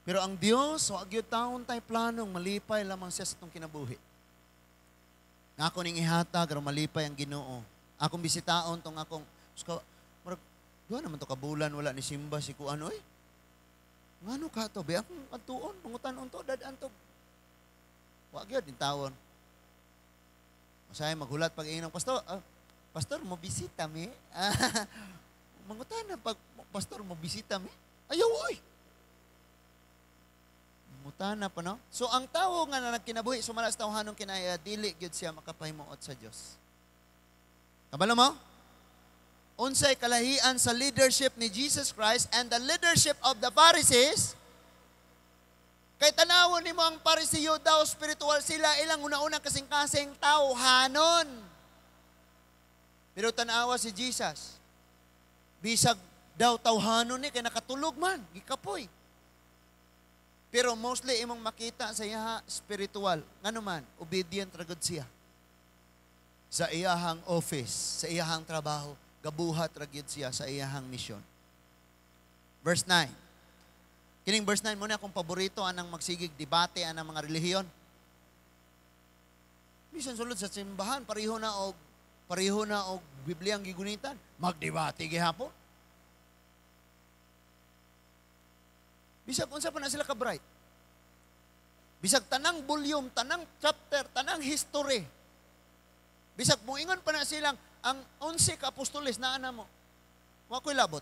Pero ang Dios, wa gyud taon tay planong malipay lamang siya sa itong kinabuhi. Nga ako ning ihatag aron malipay ang Ginoo. Akong bisitaon tong akong murag duha naman to ka bulan wala ni simba si kuan oy. Ngano ka to? Be akong adtuon, pangutan-on to, dad-an to. Wa gyud din tawon. Masay maghulat pag ingon pastor, pastor mo bisita mi. Mangutan na pag pastor mo bisita mi. Ayaw oy. Mutana pa no? So ang tawo nga na nagkinabuhi sumala sa tawhanong kinaya dili gyud siya makapahimuot sa Dios. Kabalo mo? Unsay kalahian sa leadership ni Jesus Christ and the leadership of the Pharisees? Kay tanawon nimo ang Parisiyo daw spiritual sila, ilang una-unang kasing-kasing tawhanon. Pero tanawa si Jesus. Bisag daw tawhanon ni kay nakatulog man, gikapoy. Pero mostly imong makita sa iya spiritual. Ngano man, obedient ra gud siya. Sa iyahang office, sa iyahang trabaho, gabuhat ra gyud siya sa iyahang mission. Verse 9. Kining verse 9 mo na akong paborito anang magsigig debate anang mga relihiyon. Bisan sulod sa simbahan, pareho na og Biblia ang gigunitan, magdebate gihapon. Bisag unsa pa na sila ka-bright. Bisag tanang volume, tanang chapter, tanang history. Bisag muingon pa na silang ang 11 ka apostoles naa na mo. Wa ko'y labot.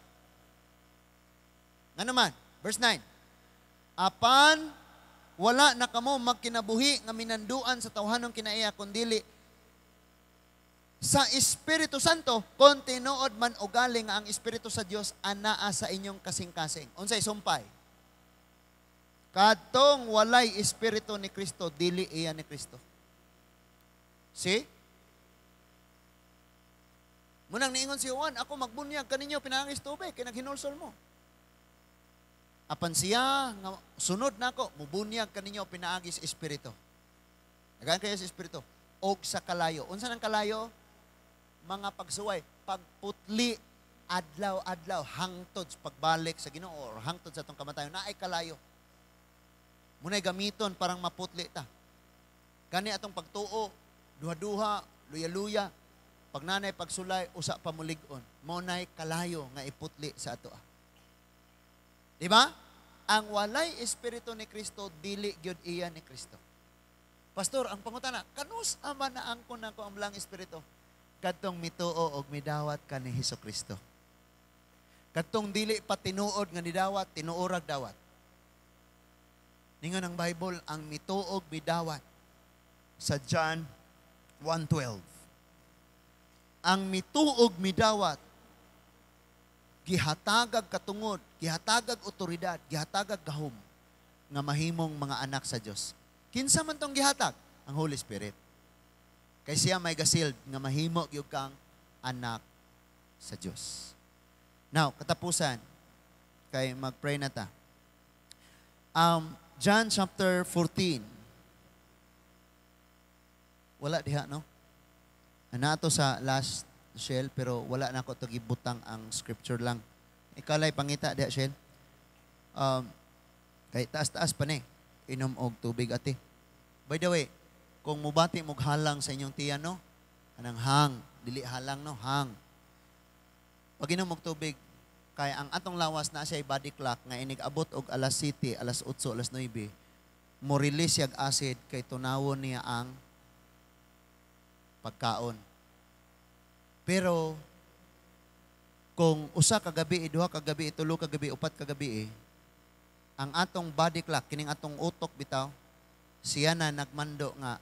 Nga naman, verse 9. Apan wala na kamo magkinabuhi nga minanduan sa tawhanong kinaiya kundili sa Espiritu Santo, kon tinuod man ugali nga ang Espiritu sa Dios anaa sa inyong kasing-kasing. Unsay sumpay? Kadtong walay Espiritu ni Kristo, dili iya ni Kristo. See? Munang niingon si Juan, ako magbunyag kaninyo pinaangis tubig, kay naghinulsol mo. Apan siya, nga, sunod nako, mubunyag kaninyo pinaagis Espiritu. Nagaan kayo sa Espiritu. Og sa kalayo. Unsa nang kalayo? Mga pagsuway, pagputli, adlaw-adlaw, hangtod sa pagbalik sa Ginoo or hangtod sa atong kamatayon, naay kalayo. Muna'y gamiton parang maputli ta. Gani atong pagtuo, duha-duha, luya-luya, pag nanay pagsulay, usa pa mulig-on. Muna'y kalayo nga iputli sa atoa. Di ba? Ang walay Espiritu ni Kristo, dili gyud iya ni Kristo. Pastor, ang pangutana, kanus ama na angkon nako ang Balaang Espiritu? Kadtong mituo og midawat ka ni Hesus Kristo. Kadtong dili pa tinuod nga nidawat, tinuorag dawat. Ningon ang Bible, ang mituog midawat sa John 1:12. Ang mituog midawat, gihatagag katungod, gihatagag otoridad, gihatagag gahom nga mahimong mga anak sa Dios. Kinsa man tong gihatag? Ang Holy Spirit. Kay siya may gasild nga mahimo gyud kang anak sa Dios. Now, katapusan, kay mag-pray na ta. John chapter 14. Wala diha, no? Nato sa last shell, pero wala na ako to gibutang ang scripture lang. Ikalay pangita diha, Shell. Kay taas-taas pa ni. Inom og tubig ate. By the way, kung mubati mog halang sa inyong tiyan, no? Anang hang, dili halang, no? Hang. Pag inom og tubig, kay ang atong lawas na siya body clock nga inig abot og alas 7, alas 8, alas 9, mo release siyag acid kay tunawon niya ang pagkaon. Pero kung usa ka gabi, duha ka gabi, tulo ka gabi, upat ka gabi, ang atong body clock, kining atong utok bitaw, siya na nagmando nga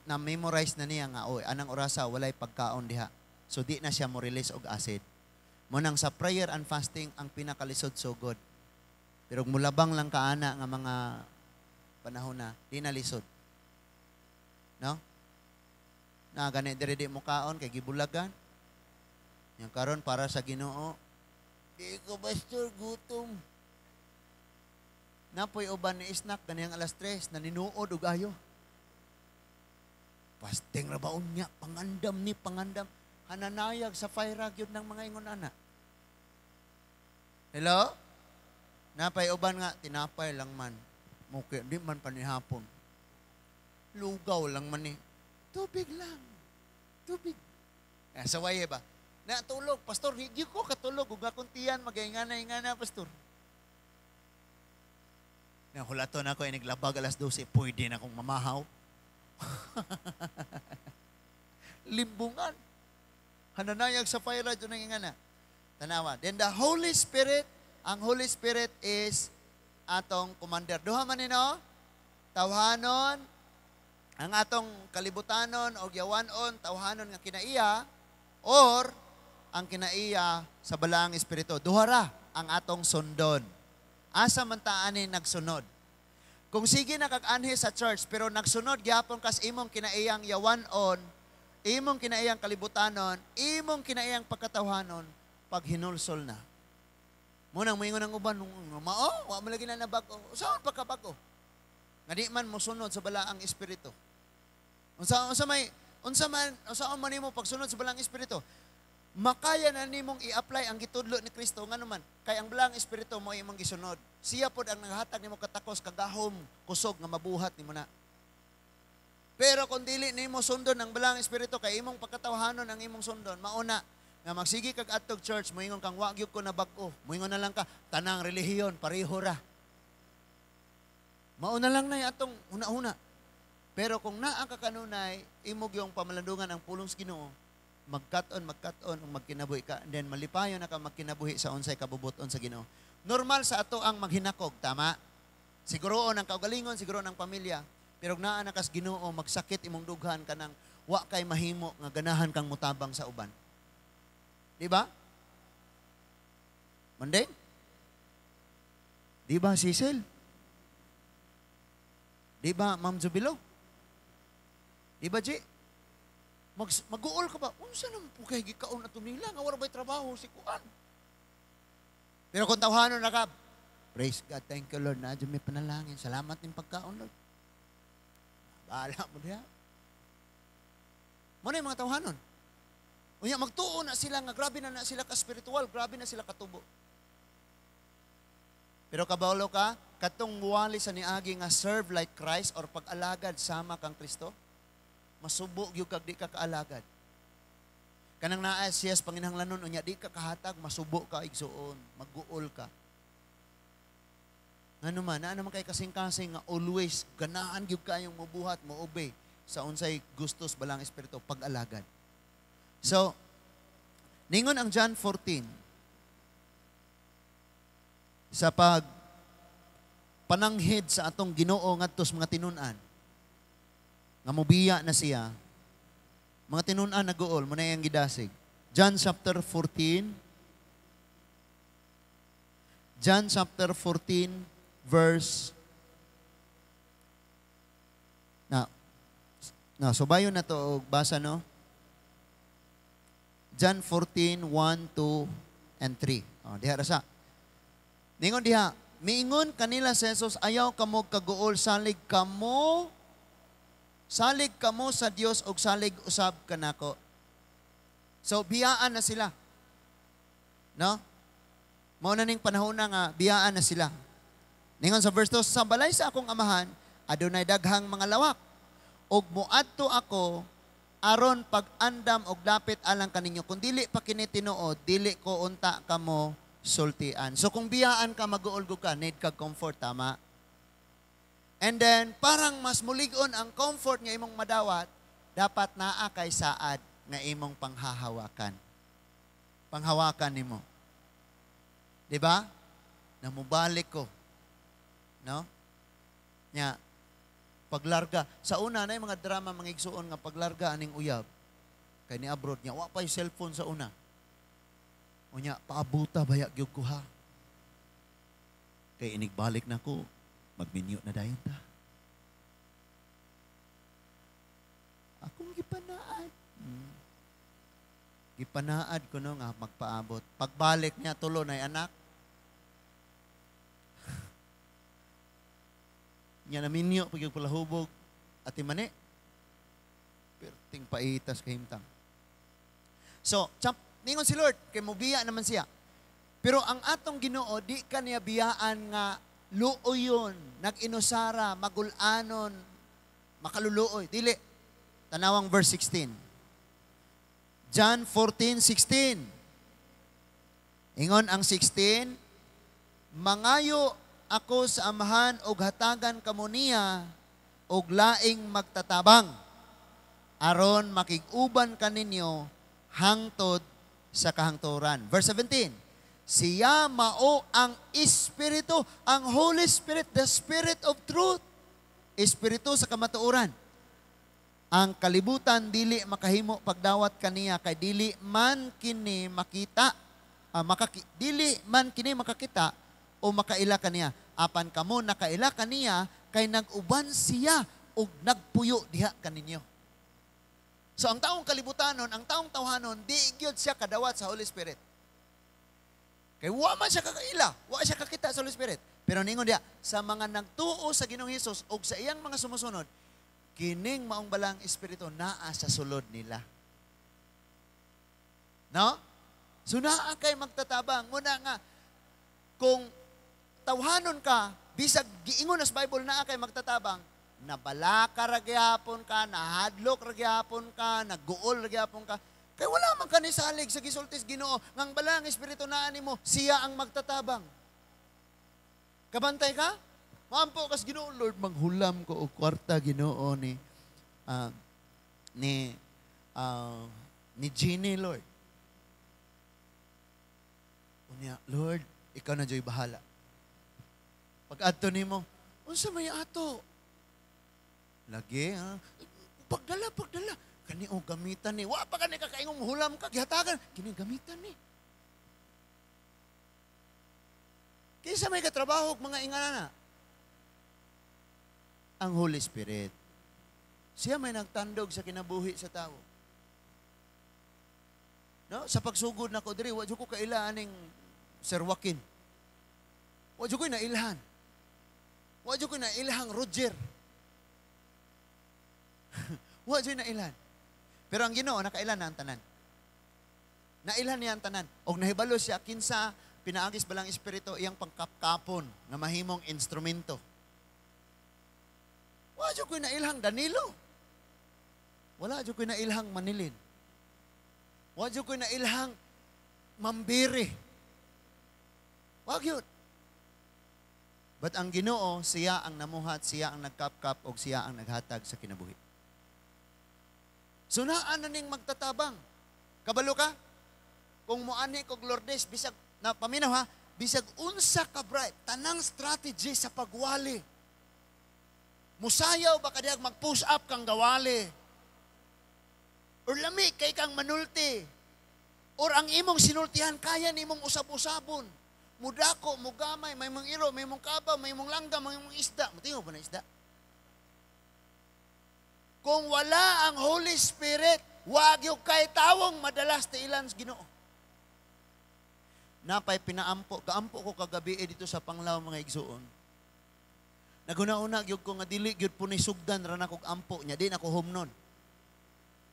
na-memorize na niya nga, oy, anang orasa walay pagkaon diha. So di na siya mo release og acid. Munang sa prayer and fasting ang pinakalisod sugod. Pero kung mulabang lang kaana nga mga panahon na, di na lisod. No? Na gani diri di mo kaon kay gibulagan. Yang karon para sa Ginoo, di ko pastor gutom. Napoy uban ni snack ganiyang alas 3 naninuod og ayo. Fasting ra baon niya, pangandam ni pangandam. Hananayag sa fire gyud ng mga ingon ana. Hello? Napay uban nga tinapay lang man. Muki di man panihapon. Lugaw lang man ni. Tubig lang. Tubig. Saway ba? Natulog, pastor, di ko katulog ug akong tiyan magaingana-ingana, pastor. Nahulaton ako iniglabag alas 12, pwede na akong mamahaw. Limbungan. Hananayag sa fire radyo ng ingana. Tanawa. Then the Holy Spirit, ang Holy Spirit is atong commander. Duha man nino, tawhanon, ang atong kalibutanon o yawanon, tawhanon nga kinaiya, or ang kinaiya sa Balaang Espiritu. Duha ra ang atong sundon. Asa man ta ani nagsunod? Kung sige na kag-anhi sa church, pero nagsunod gyapon kas imong kinaiyang yawanon, imong kinaiyang kalibutanon, imong kinaiyang pagkatawhanon, pag hinulsol na. Munang moingon ang uban, mao, wa mo lagi na nabago. Saan pagkabago? Nga di man mosunod sa Balaang Espiritu. Unsa man nimo pagsunod sa Balaang Espiritu? Makaya na nimong i-apply ang gitudlo ni Kristo ngano man kay ang Balaang Espiritu mo imong gisunod. Siya pod ang naghatag nimo katakos, kagahom, kusog nga mabuhat nimo na. Pero kung dili nimo sundon ang Balaang Espiritu kay imong pagkatawhanon ang imong sundon, mauna nga magsige kag adtog church, moingon kang, "Wa gyud ko na bag-o." Moingon na lang ka, "Tanang relihiyon pareho ra." Mauna lang na atong una-una. Pero kung naa ka kanunay, imo gyung pamalandungan ang pulong sa Ginoo, magkat-on, magkat-on, ug magkinabuhi ka, and then malipayon na ka magkinabuhi sa unsay kabubuton sa Ginoo. Normal sa ato ang maghinakog, tama? Siguroon ang kaugalingon, siguroon ang pamilya. Pero naa na kas Ginoo, magsakit imong dughan kanang wa kay mahimo nga ganahan kang mutabang sa uban. Di ba? Mandeng? Di ba, Cecil? Di ba, Ma'am Jubilo? Di ba, G? Mag-uol ka ba? Unsa naman po kay gikaon ato nila nga wala ba'y trabaho si kuan? Pero kung tawhanon na ka, "Praise God, thank you, Lord, na may panalangin. Salamat ning pagkaon, Lord." Bahala mo diha. Mao na yung mga tawhanon. Unya magtuo na sila nga grabe na na sila ka spiritual, grabe na sila katubo. Pero kabalo ka, katong wali sa niagi nga serve like Christ or pag-alagad sama kang Kristo, masubo gyud kag di ka kaalagad. Kanang naa siya sa panginahanglanon unya di ka kahatag, masubo ka, igsuon, magguol ka. Ngano man, naa naman kay kasing-kasing nga always ganahan gyud kayong mobuhat, mo-obey sa unsay gustos Balaang Espiritu pag-alagad. So, ningon ang John 14 sa pag pananghid sa atong Ginoo ngadto sa mga tinun-an nga mobiya na siya, mga tinun-an naguol mo na iyang gidasig. John chapter 14, John chapter 14 verse na na subayon na to og basa, no? John 14, 1, 2, and 3. Oh, diha ra sa. Ningon diha, miingon kanila si Jesus, "Ayaw kamo kaguol, salig kamo sa Dios ug salig usab kanako." So biyaan na sila. No? Mao na ning panahon na nga biyaan na sila. Ningon sa verse 2, "Sa balay sa akong amahan, adunay daghang mga lawak. Ug moadto ako aron pag-andam og dapit alang kaninyo. Kung dili pa kini tinuod, dili ko unta kamo sultian." So kung biyaan ka, mag-uol ka, need kag comfort, tama? And then, parang mas mulig-on ang comfort nga imong madawat, dapat naa kay saad nga imong panghahawakan. Panghawakan nimo. Di ba? Namubalik ko. No? Nya, paglarga. Sa una na yung mga drama, mga igsuon, nga paglarga aning uyab, kay ni abroad niya, wa pa yung cellphone sa una. Unya, "Paabuta baya gyud ko ha. Kay inigbalik na ko, magminyo na dayon ta. Akong gipanaad. Gipanaad ko no nga magpaabot." Pagbalik niya, tulo na anak. Nya naminyo pag yung palahubog ati mani. Perting paitas kahimtang. So, champ, ningon si Lord, kay mobiya naman siya. Pero ang atong Ginoo, di ka niya biyaan nga luoyon, nag-inusara, magulanon, makaluluoy. Dili. Tanawang verse 16. John 14:16. Ingon ang 16, "Mangayo ako sa Amahan og hatagan kamo niya og laing magtatabang aron makig-uban kaninyo hangtod sa kahangturan." Verse 17, "Siya mao ang Espiritu, ang Holy Spirit, the Spirit of Truth." Espiritu sa kamatuoran. "Ang kalibutan dili makahimo pagdawat kaniya kay dili man kini makita, dili man kini makakita o makaila kaniya. Apan kamo nakaila kaniya kay nag-uban siya ug nagpuyo diha kaninyo." So ang taong kalibutanon, ang taong tawhanon, di gyud siya kadawat sa Holy Spirit. Kay wa man siya kakaila, wa siya kakita sa Holy Spirit. Pero ningon diha, sa mga nagtuo sa Ginoong Hesus ug sa iyang mga sumusunod, kining maong balang Espiritu naa sa sulod nila. No? So naa kay magtatabang. Muna nga, kung tawhanon ka, bisag giingon na sa Bible naa kay magtatabang, Nabalaka ra gihapon ka, nahadlok ra gihapon ka, nagguol ra gihapon ka. Kay wala man ka nisalig sa gisultis Ginoo, ngang Balaang Espiritu naa nimo, siya ang magtatabang. Kabantay ka? Maampo kas Ginoo, "Lord, manghulam ko og kwarta, Ginoo, ni Jeannie, Lord." Unya, "Lord, ikaw na juy bahala." Pag adto nimo, "Unsa may ato?" "Lagi, ha? Pagdala, pagdala. Kani o gamitan ni." Wa pa kani kakaingong hulam ka, gihatagan. "Kini gamitan ni." Kinsa may katrabaho og mga ingana? Ang Holy Spirit. Siya may nagtandog sa kinabuhi sa tao. No? Sa pagsugod nako diri, wa jud ko kaila aning Sir Joaquin. Wa jud ko nailhan. Wa jud ko nailhang Roger. Wa jud nailhan. Pero ang Ginoo nakaila na ang tanan. Nailhan niya ang tanan. Og nahibalo siya kinsa pinaagis Balaang Espiritu iyang pangkapkapon nga mahimong instrumento. Wa jud ko nailhang Danilo. Wala jud ko nailhang Manilin. Wa jud ko nailhang Mambiri. Wa gyud. But ang Ginoo, siya ang namuhat, siya ang nagkapkap, og siya ang naghatag sa kinabuhi. So naa na ning magtatabang. Kabalo ka? Kung muanhi kog Lourdes, bisag, na paminaw ha, bisag unsa ka bright, tanang strategy sa pagwali. Musayaw ba kadiyag mag-push up kang gawali? Or lami kay kang manulti. Or ang imong sinultihan, kaya nimong usab-usabon. Mudako, mugamay, may mong iro, may mong kabaw, may mong langgam, may mong isda. Mutingo ba na isda? Kung wala ang Holy Spirit, wag yung kay tawong madalas tiilan sa Ginoo. Napay pinaampo, gaampo ko kagabi dito sa Panglao, mga igsuon. Naguna-una gyud ko nga dili gyud po ni sugdan ra nakog ampo niya, di na ko humnon.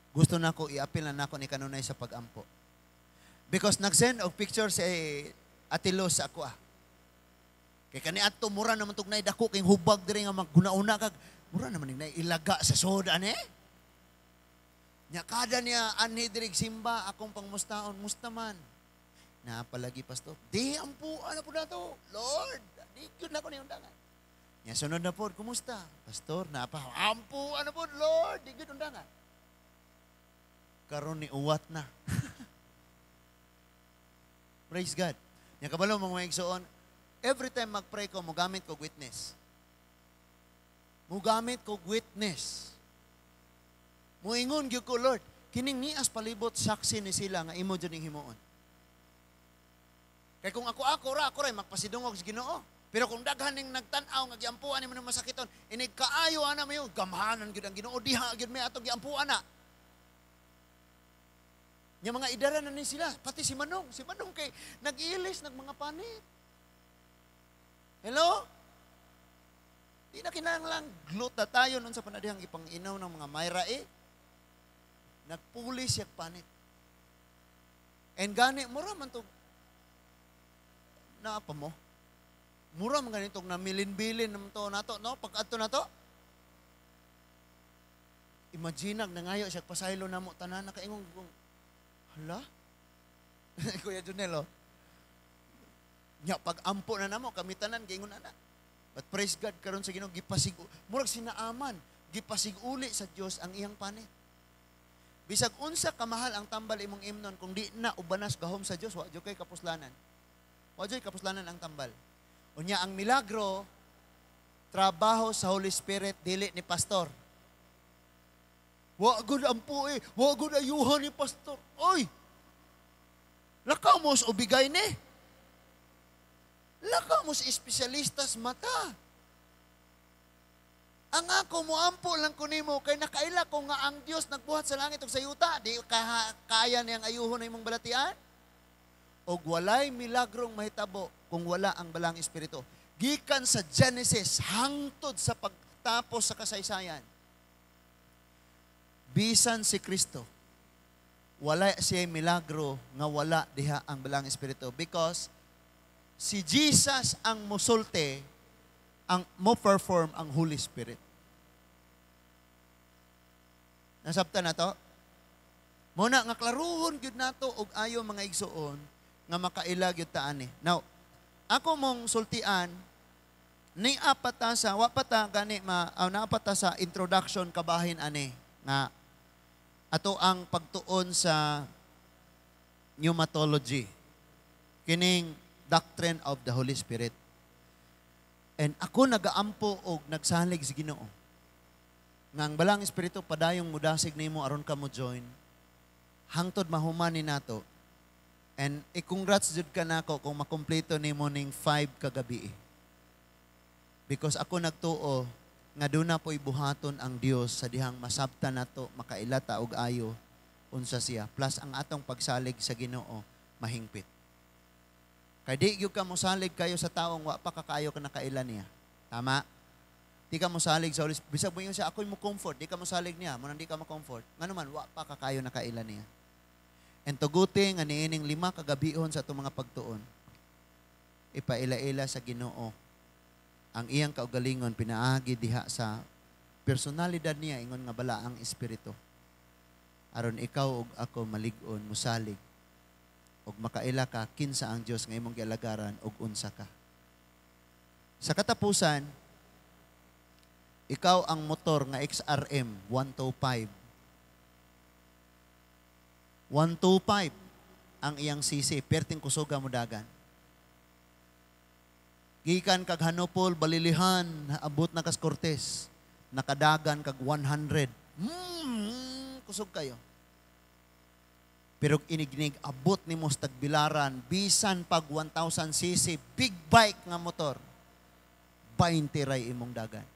Gusto nako iapil na nako ni kanunay sa pagampo. Because nagsend og picture si Ate Luz sa ako ah. Kay kani adto mura naman tug nay dako kay hubag diri nga magguna-una kag mura naman ning ilaga sa soda ani. Nya kada niya anhi diri simba akong pangmustaon, "Musta man?" "Napalagi, Pastor." "Di ampo ano po nato. Lord, di gyud nako ni undangan." Nya sunod na pod, "Kumusta?" "Pastor, napa ampo ano pod, Lord, di gyud undangan." Karon ni uwat na. Praise God. Nya kabalo, mga igsoon, every time magpray ko, mogamit ko witness. Mugamit ko witness. Muingon gyud ko, "Lord, kining nias palibot saksi ni sila nga imo jud ning himuon." Kay kung ako ra, ako ra magpasidungog sa Ginoo. Pero kung daghan ning nagtan-aw nga giampuan nimo ng masakiton, inig kaayo ana mayo, gamhanan gyud ang Ginoo diha gyud may atong giampuan na. Nya mga idara na ni sila, pati si Manong, si Manong kay nag-ilis nag mga panit. Hello? Di na kinahanglang gluta tayo nun sa panadihang ipang-inaw ng mga mayra eh. Nagpuli siya panit. And gani, mura man to, naapa mo? Mura man ganitong namilin-bilin naman to nato, no? Pag adto na to, imagine nangayo siya pasaylo na mo tanan nakaingong hala. Kuya Junel, oh. Nya pag ampo na namo kami tanan giingon ana. But praise God karon sa Ginoo gipasig murag sinaaman, gipasig-uli sa Dios ang iyang panit. Bisag unsa kamahal ang tambal imong imnon kung di na ubanas gahom sa Dios, wa jud kay kapuslanan. Wa jud kapuslanan ang tambal. Unya ang milagro trabaho sa Holy Spirit, dili ni pastor. Wa gud ampo eh, wa gud ayuhan ni pastor. Oy. Lakaw mo sa ubigay ni. Lakaw mo sa espesyalistas mata. Ang ako moampo lang ko nimo kay nakaila ko nga ang Dios nagbuhat sa langit ug sa yuta, di kaya niyang ayuhon na imong balatian. Og walay milagrong mahitabo kung wala ang Balaang Espiritu. Gikan sa Genesis hangtod sa pagtapos sa kasaysayan. Bisan si Kristo, wala siya milagro nga wala diha ang Balaang Espiritu because si Jesus ang musulte, ang mo perform ang Holy Spirit. Nasabtan na to? Muna nga klaruhon gyud nato og ayo, mga igsuon, nga makaila gyud ta ani. Now, ako mong sultian ni apat ta sa wa pa ta gani ma naa pa ta sa introduction kabahin ani nga ato ang pagtuon sa pneumatology, kining doctrine of the Holy Spirit. And ako nagaampo og nagsalig sa Ginoo nga ang Balaang Espiritu padayong mudasig nimo aron ka mo join hangtod mahuman ni nato. And i-congrats jud ka nako kung makumpleto nimo ning 5 kagabi. Because ako nagtuo nga duna po'y buhaton ang Dios sa dihang masabta nato, makailata og ayo unsa siya. Plus ang atong pagsalig sa Ginoo mahingpit. Kay di gyud ka mosalig kayo sa taong wa pa kakayo ka nakaila niya. Tama? Di ka mosalig sa Holy Spirit. Bisag mo siya, ako'y mo comfort. Di ka mosalig niya. Mo di ka mo comfort. Ngano man, wa pa kakayo nakaila niya. And tuguti nga niining 5 kagabihon sa atong mga pagtuon, ipaila-ila sa Ginoo ang iyang kaugalingon pinaagi diha sa personalidad niya ingon nga Balaang Espiritu, aron ikaw ug ako malig-on musalig ug makaila ka kinsa ang Dios nga imong gialagaran ug unsa ka. Sa katapusan, ikaw ang motor nga XRM 125. 125 ang iyang CC, perting kusoga mo dagan. Gikan kag Hanopol, Balilihan, abot na kas Cortes, nakadagan kag 100. Kusog kayo. Pero inignig abot nimo sa Tagbilaran, bisan pag 1000 cc, big bike nga motor, 20 ray imong dagan.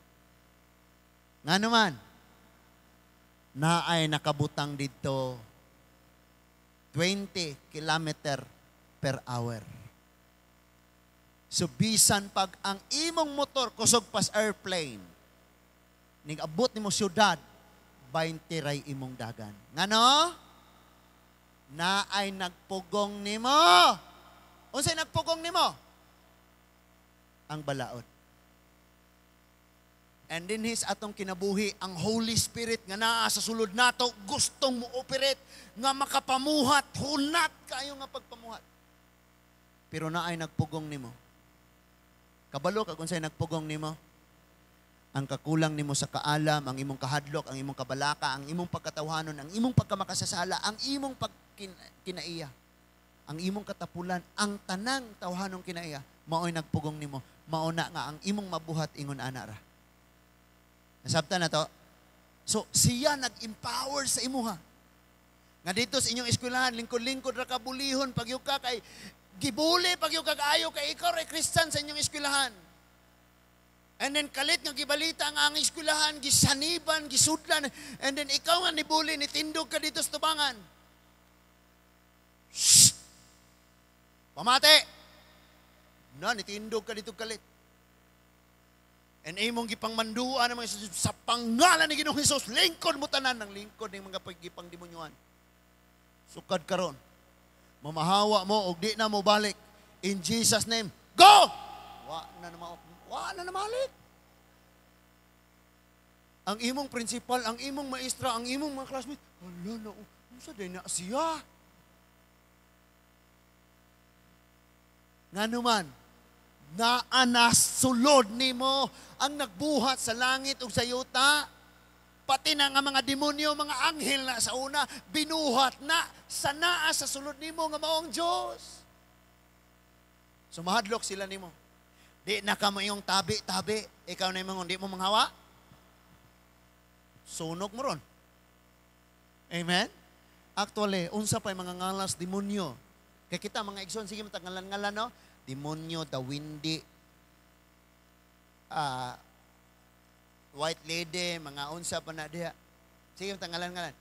Nga naman, naay nakabutang didto 20 kilometer per hour. So bisan pag ang imong motor kusog pas airplane, ning abot nimo syudad, 20 ray imong dagan. Ngano? Naay nagpugong nimo. Unsay nagpugong nimo? Ang balaod. And then his atong kinabuhi, ang Holy Spirit nga naa sa sulod nato, gustong mo-operate, nga makapamuhat, hunat kayo nga pagpamuhat. Pero naay nagpugong nimo. Kabalo ka kung sa'y nagpugong nimo. Ang kakulang nimo sa kaalam, ang imong kahadlok, ang imong kabalaka, ang imong pagkatawhanon, ang imong pagkamakasasala, ang imong pagkinaiya, ang imong katapulan, ang tanang tawhanong kinaiya, mao'y nagpugong nimo. Mao na nga ang imong mabuhat ingon ana ra. Nasabtan na to? So, siya nag-empower sa imuha. Nga dito sa inyong eskwelahan, lingkod-lingkod ra ka bulihon, pagyuka kay gibuli, pagyuka kaayo kay ikaw ra Christian sa inyong eskwelahan. And then kalit nga gibalita nga ang eskwelahan, gisaniban, gisudlan, and then ikaw nga nibuli, nitindog ka dito sa tubangan. Shh! Pamati! Na, nitindog ka dito kalit. And imong gipangmanduan ng mga sa pangalan ni Ginoong Hesus, lingkod mo tanan ng lingkod ng mga pagipangdemonyuan. Sukad karon. Mamahawa mo og di na mo balik. In Jesus' name, go! Wa na namalik. Ang imong principal, ang imong maestra, ang imong mga classmates, hala na, unsa day na siya? Nganuman, naanas sulod nimo ang nagbuhat sa langit ug sa yuta. Pati na nga mga demonyo, mga anghel na sa una, binuhat na sa naa sa sulod nimo nga mao ang Dios. So mahadlok sila nimo. Di na ka mo iyong tabi-tabi. Ikaw na imong di mo manghawa. Sunog mo ron. Amen? Actually, unsa pa yung mga ngalas demonyo. Kaya kita mga igsoon, sige matangalan-ngalan, no? Demonyo, dawindi, white lady, mga unsa pa na diha. Sige, tangalan-ngalan.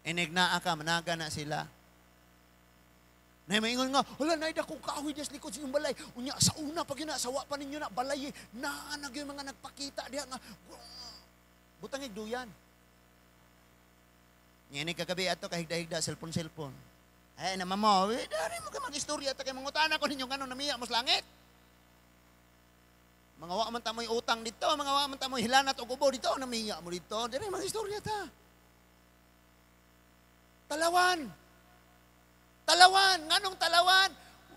Inignaa ka, managa na sila. Nay maingon nga, wala na akong kahoy diya sa likod sa inyong balay. Unya, sa una pag yun na, sawa pa ninyo na, balay, naanag yung mga nagpakita diha nga, butang igduyan. Ngayon kagabi ato, kahigda-higda, cellphone-cellphone. Ay, naman mo, dari mo ka mag-istorya, ta kay mangutana ko ninyo, gano'n, namiya mo sa langit. Mga wa man ta mo'y utang dito, mga wa man ta mo'y hilanat og ubo dito, namiya mo dito. Dire mga istorya ta. Talawan. Talawan, nganong talawan?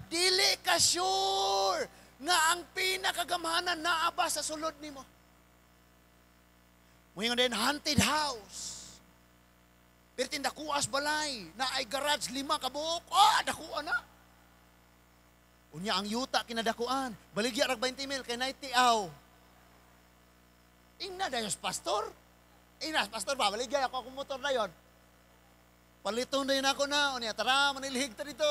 Dili ka sure nga ang pinakagamhanan naa ba sa sulod nimo. Muingon din, haunted house. Pero dakuas balay, na ay garage lima kabuok, ah, dakuan na. Unya ang yuta kinadakuan, baligya rag 20 mil kay 90 aw. Ingna dayos pastor. Ingna pastor ba baligya ako akong motor na yon. Paliton din ako na, unya tara manilhig ta dito.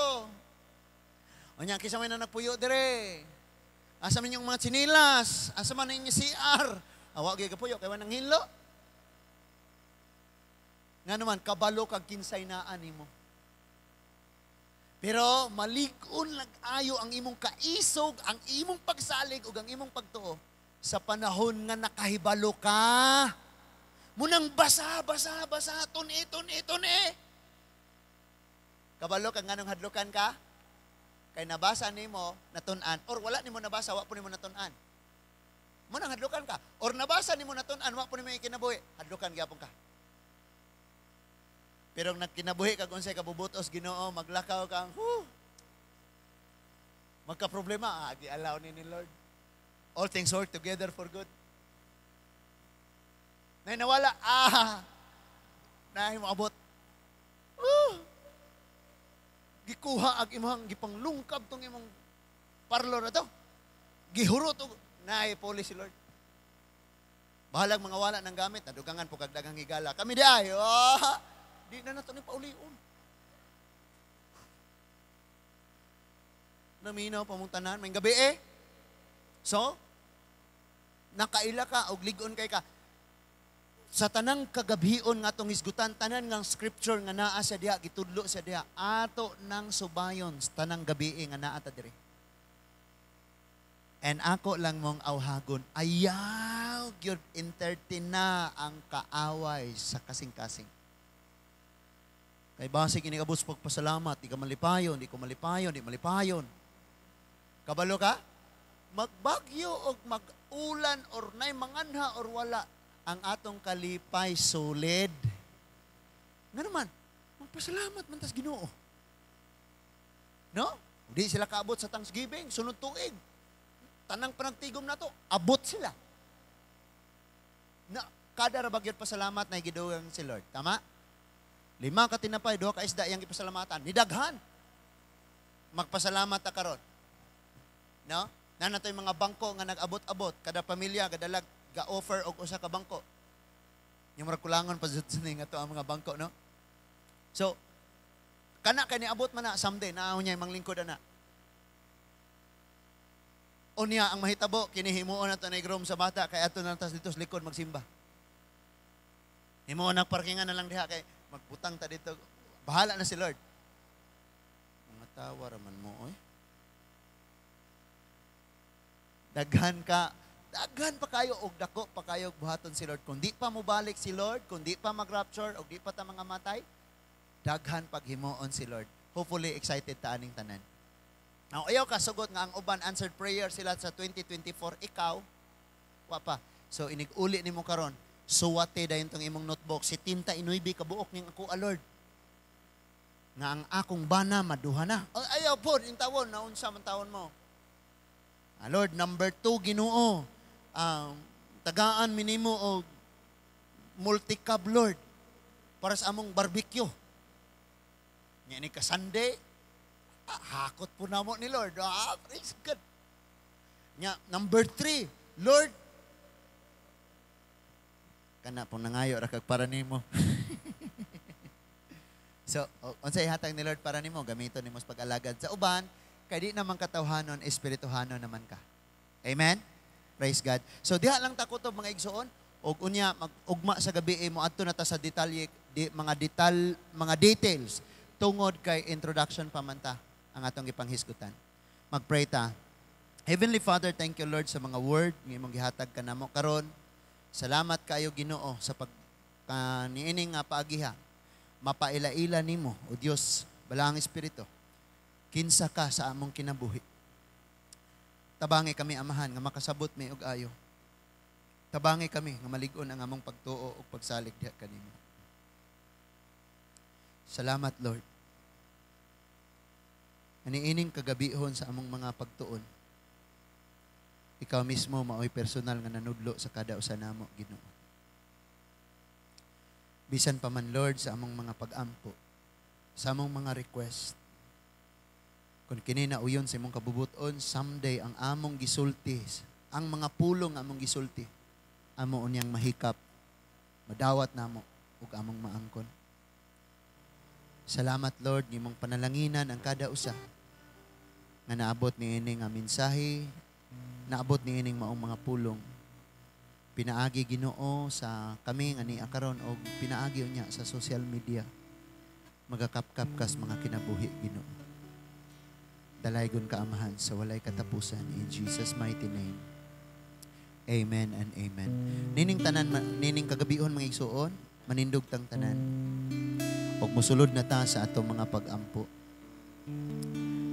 Unya kinsa may na nagpuyo dire. Asa man yung mga tsinilas, asa man yung CR. Awa gyud kapuyo kay nang hilo. Nga naman, kabalo kag kinsay naa nimo. Pero malig-on lag-ayo ang imong kaisog, ang imong pagsalig ug ang imong pagtuo sa panahon nga nakahibalo ka. Munang basa, basa, basa, tuni, tuni, tuni. Kabalo kag nganong hadlukan ka? Kay nabasa nimo natun-an or wala nimo nabasa, wa po nimo natun-an. Munang hadlukan ka. Or nabasa nimo natun-an, wa po nimo ikinabuhi, hadlukan gyapon ka. Pero nagkinabuhi kag unsay kabubutos Ginoo, maglakaw ka, whew, magka-problema, gi-allow ni Lord. All things work together for good. Nay nawala, naay moabot. Gikuha ag imong gipanglungkab tong imong parlor na to. Gihurot og naay puli si Lord. Bahalag mga wala ng gamit, nadugangan po kag daghang higala. Kami di ay, di na nato ni paulion. Naminaw pa mong tanan, may gabi eh. So, nakaila ka og lig-on kay ka. Sa tanang kagabhion nga atong hisgutan, tanan nga scripture nga naa sa diha, gitudlo sa diha, ato nang subayon sa tanang gabi nga naa ta diri. And ako lang mong awhagon, ayaw gyud entertain na ang kaaway sa kasing-kasing. Kay base kini kabus pagpasalamat, di ka malipayon, di ko malipayon, di malipayon. Kabalo ka? Magbagyo og mag-ulan or nay manganha or wala, ang atong kalipay solid. Nga naman, magpasalamat man tas Ginoo. No? Di sila kaabot sa Thanksgiving, sunod tuig. Tanang panagtigom na to, abot sila. Na, kada ra bagyod pasalamat na gidugang si Lord. Tama? 5 ka tinapay, 2 ka isda yang gipasalamatan. Nidaghan. Magpasalamat ta karon. No? Nana to'y mga bangko nga nag-abot-abot, kada pamilya kadalag ga-offer og usa ka bangko. Yung murag kulangon pa jud ni nga to ang mga bangko, no? So, kana kay niabot man na someday naa niya manglingkod ana. Unya ang mahitabo kini himuon nato na room sa bata kay ato na tas dito sa likod magsimba. Himuon ang parkingan na lang diha kay magbutang ta dito. Bahala na si Lord. Mga tawa ra man mo oy. Daghan ka, daghan pa kayo og dako pa kayo og buhaton si Lord. Kung di pa mobalik si Lord, kung di pa mag-rapture og di pa ta mga matay, daghan paghimuon si Lord. Hopefully excited ta aning tanan. Now, ayaw ka sugot nga ang uban answered prayer sila sa 2024, ikaw wa pa. So inig-uli nimo karon, suwate dayon tong imong notebook, 79 ka buok ning ako a Lord. Nga ang akong bana maduha na. Ayaw po, intawon naunsa man tawon mo. Lord, number 2 Ginoo. Tagaan minimo og multicab Lord para sa among barbecue. Nya ni ka Sunday, hakot po namo ni Lord. Praise God. Nya number 3, Lord, kana pong nangayo ra kag para nimo. So, unsay hatag ni Lord para nimo, gamiton nimo sa pag-alagad sa uban, kay di naman katawhanon, espirituhanon naman ka. Amen? Praise God. So diha lang ta kutob mga igsoon, og unya mag-ugma sa gabi mo adto na ta sa detalye, di, mga details tungod kay introduction pa man ta ang atong gipanghisgutan. Magpray ta. Heavenly Father, thank you Lord sa mga word nga imong gihatag kanamo karon. Salamat kaayo Ginoo sa pag niini nga paagiha. Mapaila-ila nimo o Dios, balaang espiritu. Kinsa ka sa among kinabuhi. Tabangi kami, Amahan, nga makasabot mi og ayo. Tabangi kami nga malig-on ang among pagtuo ug pagsalig diha kanimo. Salamat, Lord. Aniining kagabihon sa among mga pagtuon, ikaw mismo maoy personal nga nanudlo sa kada usa namo, Ginoo. Bisan pa man, Lord, sa among mga pag-ampo, sa among mga request, kung kini na uyon sa imong kabubuton, someday ang among gisulti, ang mga pulong among gisulti, amo unyang mahikap, madawat namo ug among maangkon. Salamat, Lord, imong panalanginan ang kada usa nga naabot niini nga mensahe, naabot niining maong mga pulong. Pinaagi, Ginoo, sa kami nga nia karon og pinaagi unya sa social media. Magakapkap kas mga kinabuhi, Ginoo. Dalaygon ka, Amahan, sa walay katapusan, in Jesus' mighty name. Amen and amen. Nining tanan nining kagabihon, mga igsuon, manindog tang tanan. Og musulod na ta sa atong mga pag-ampo.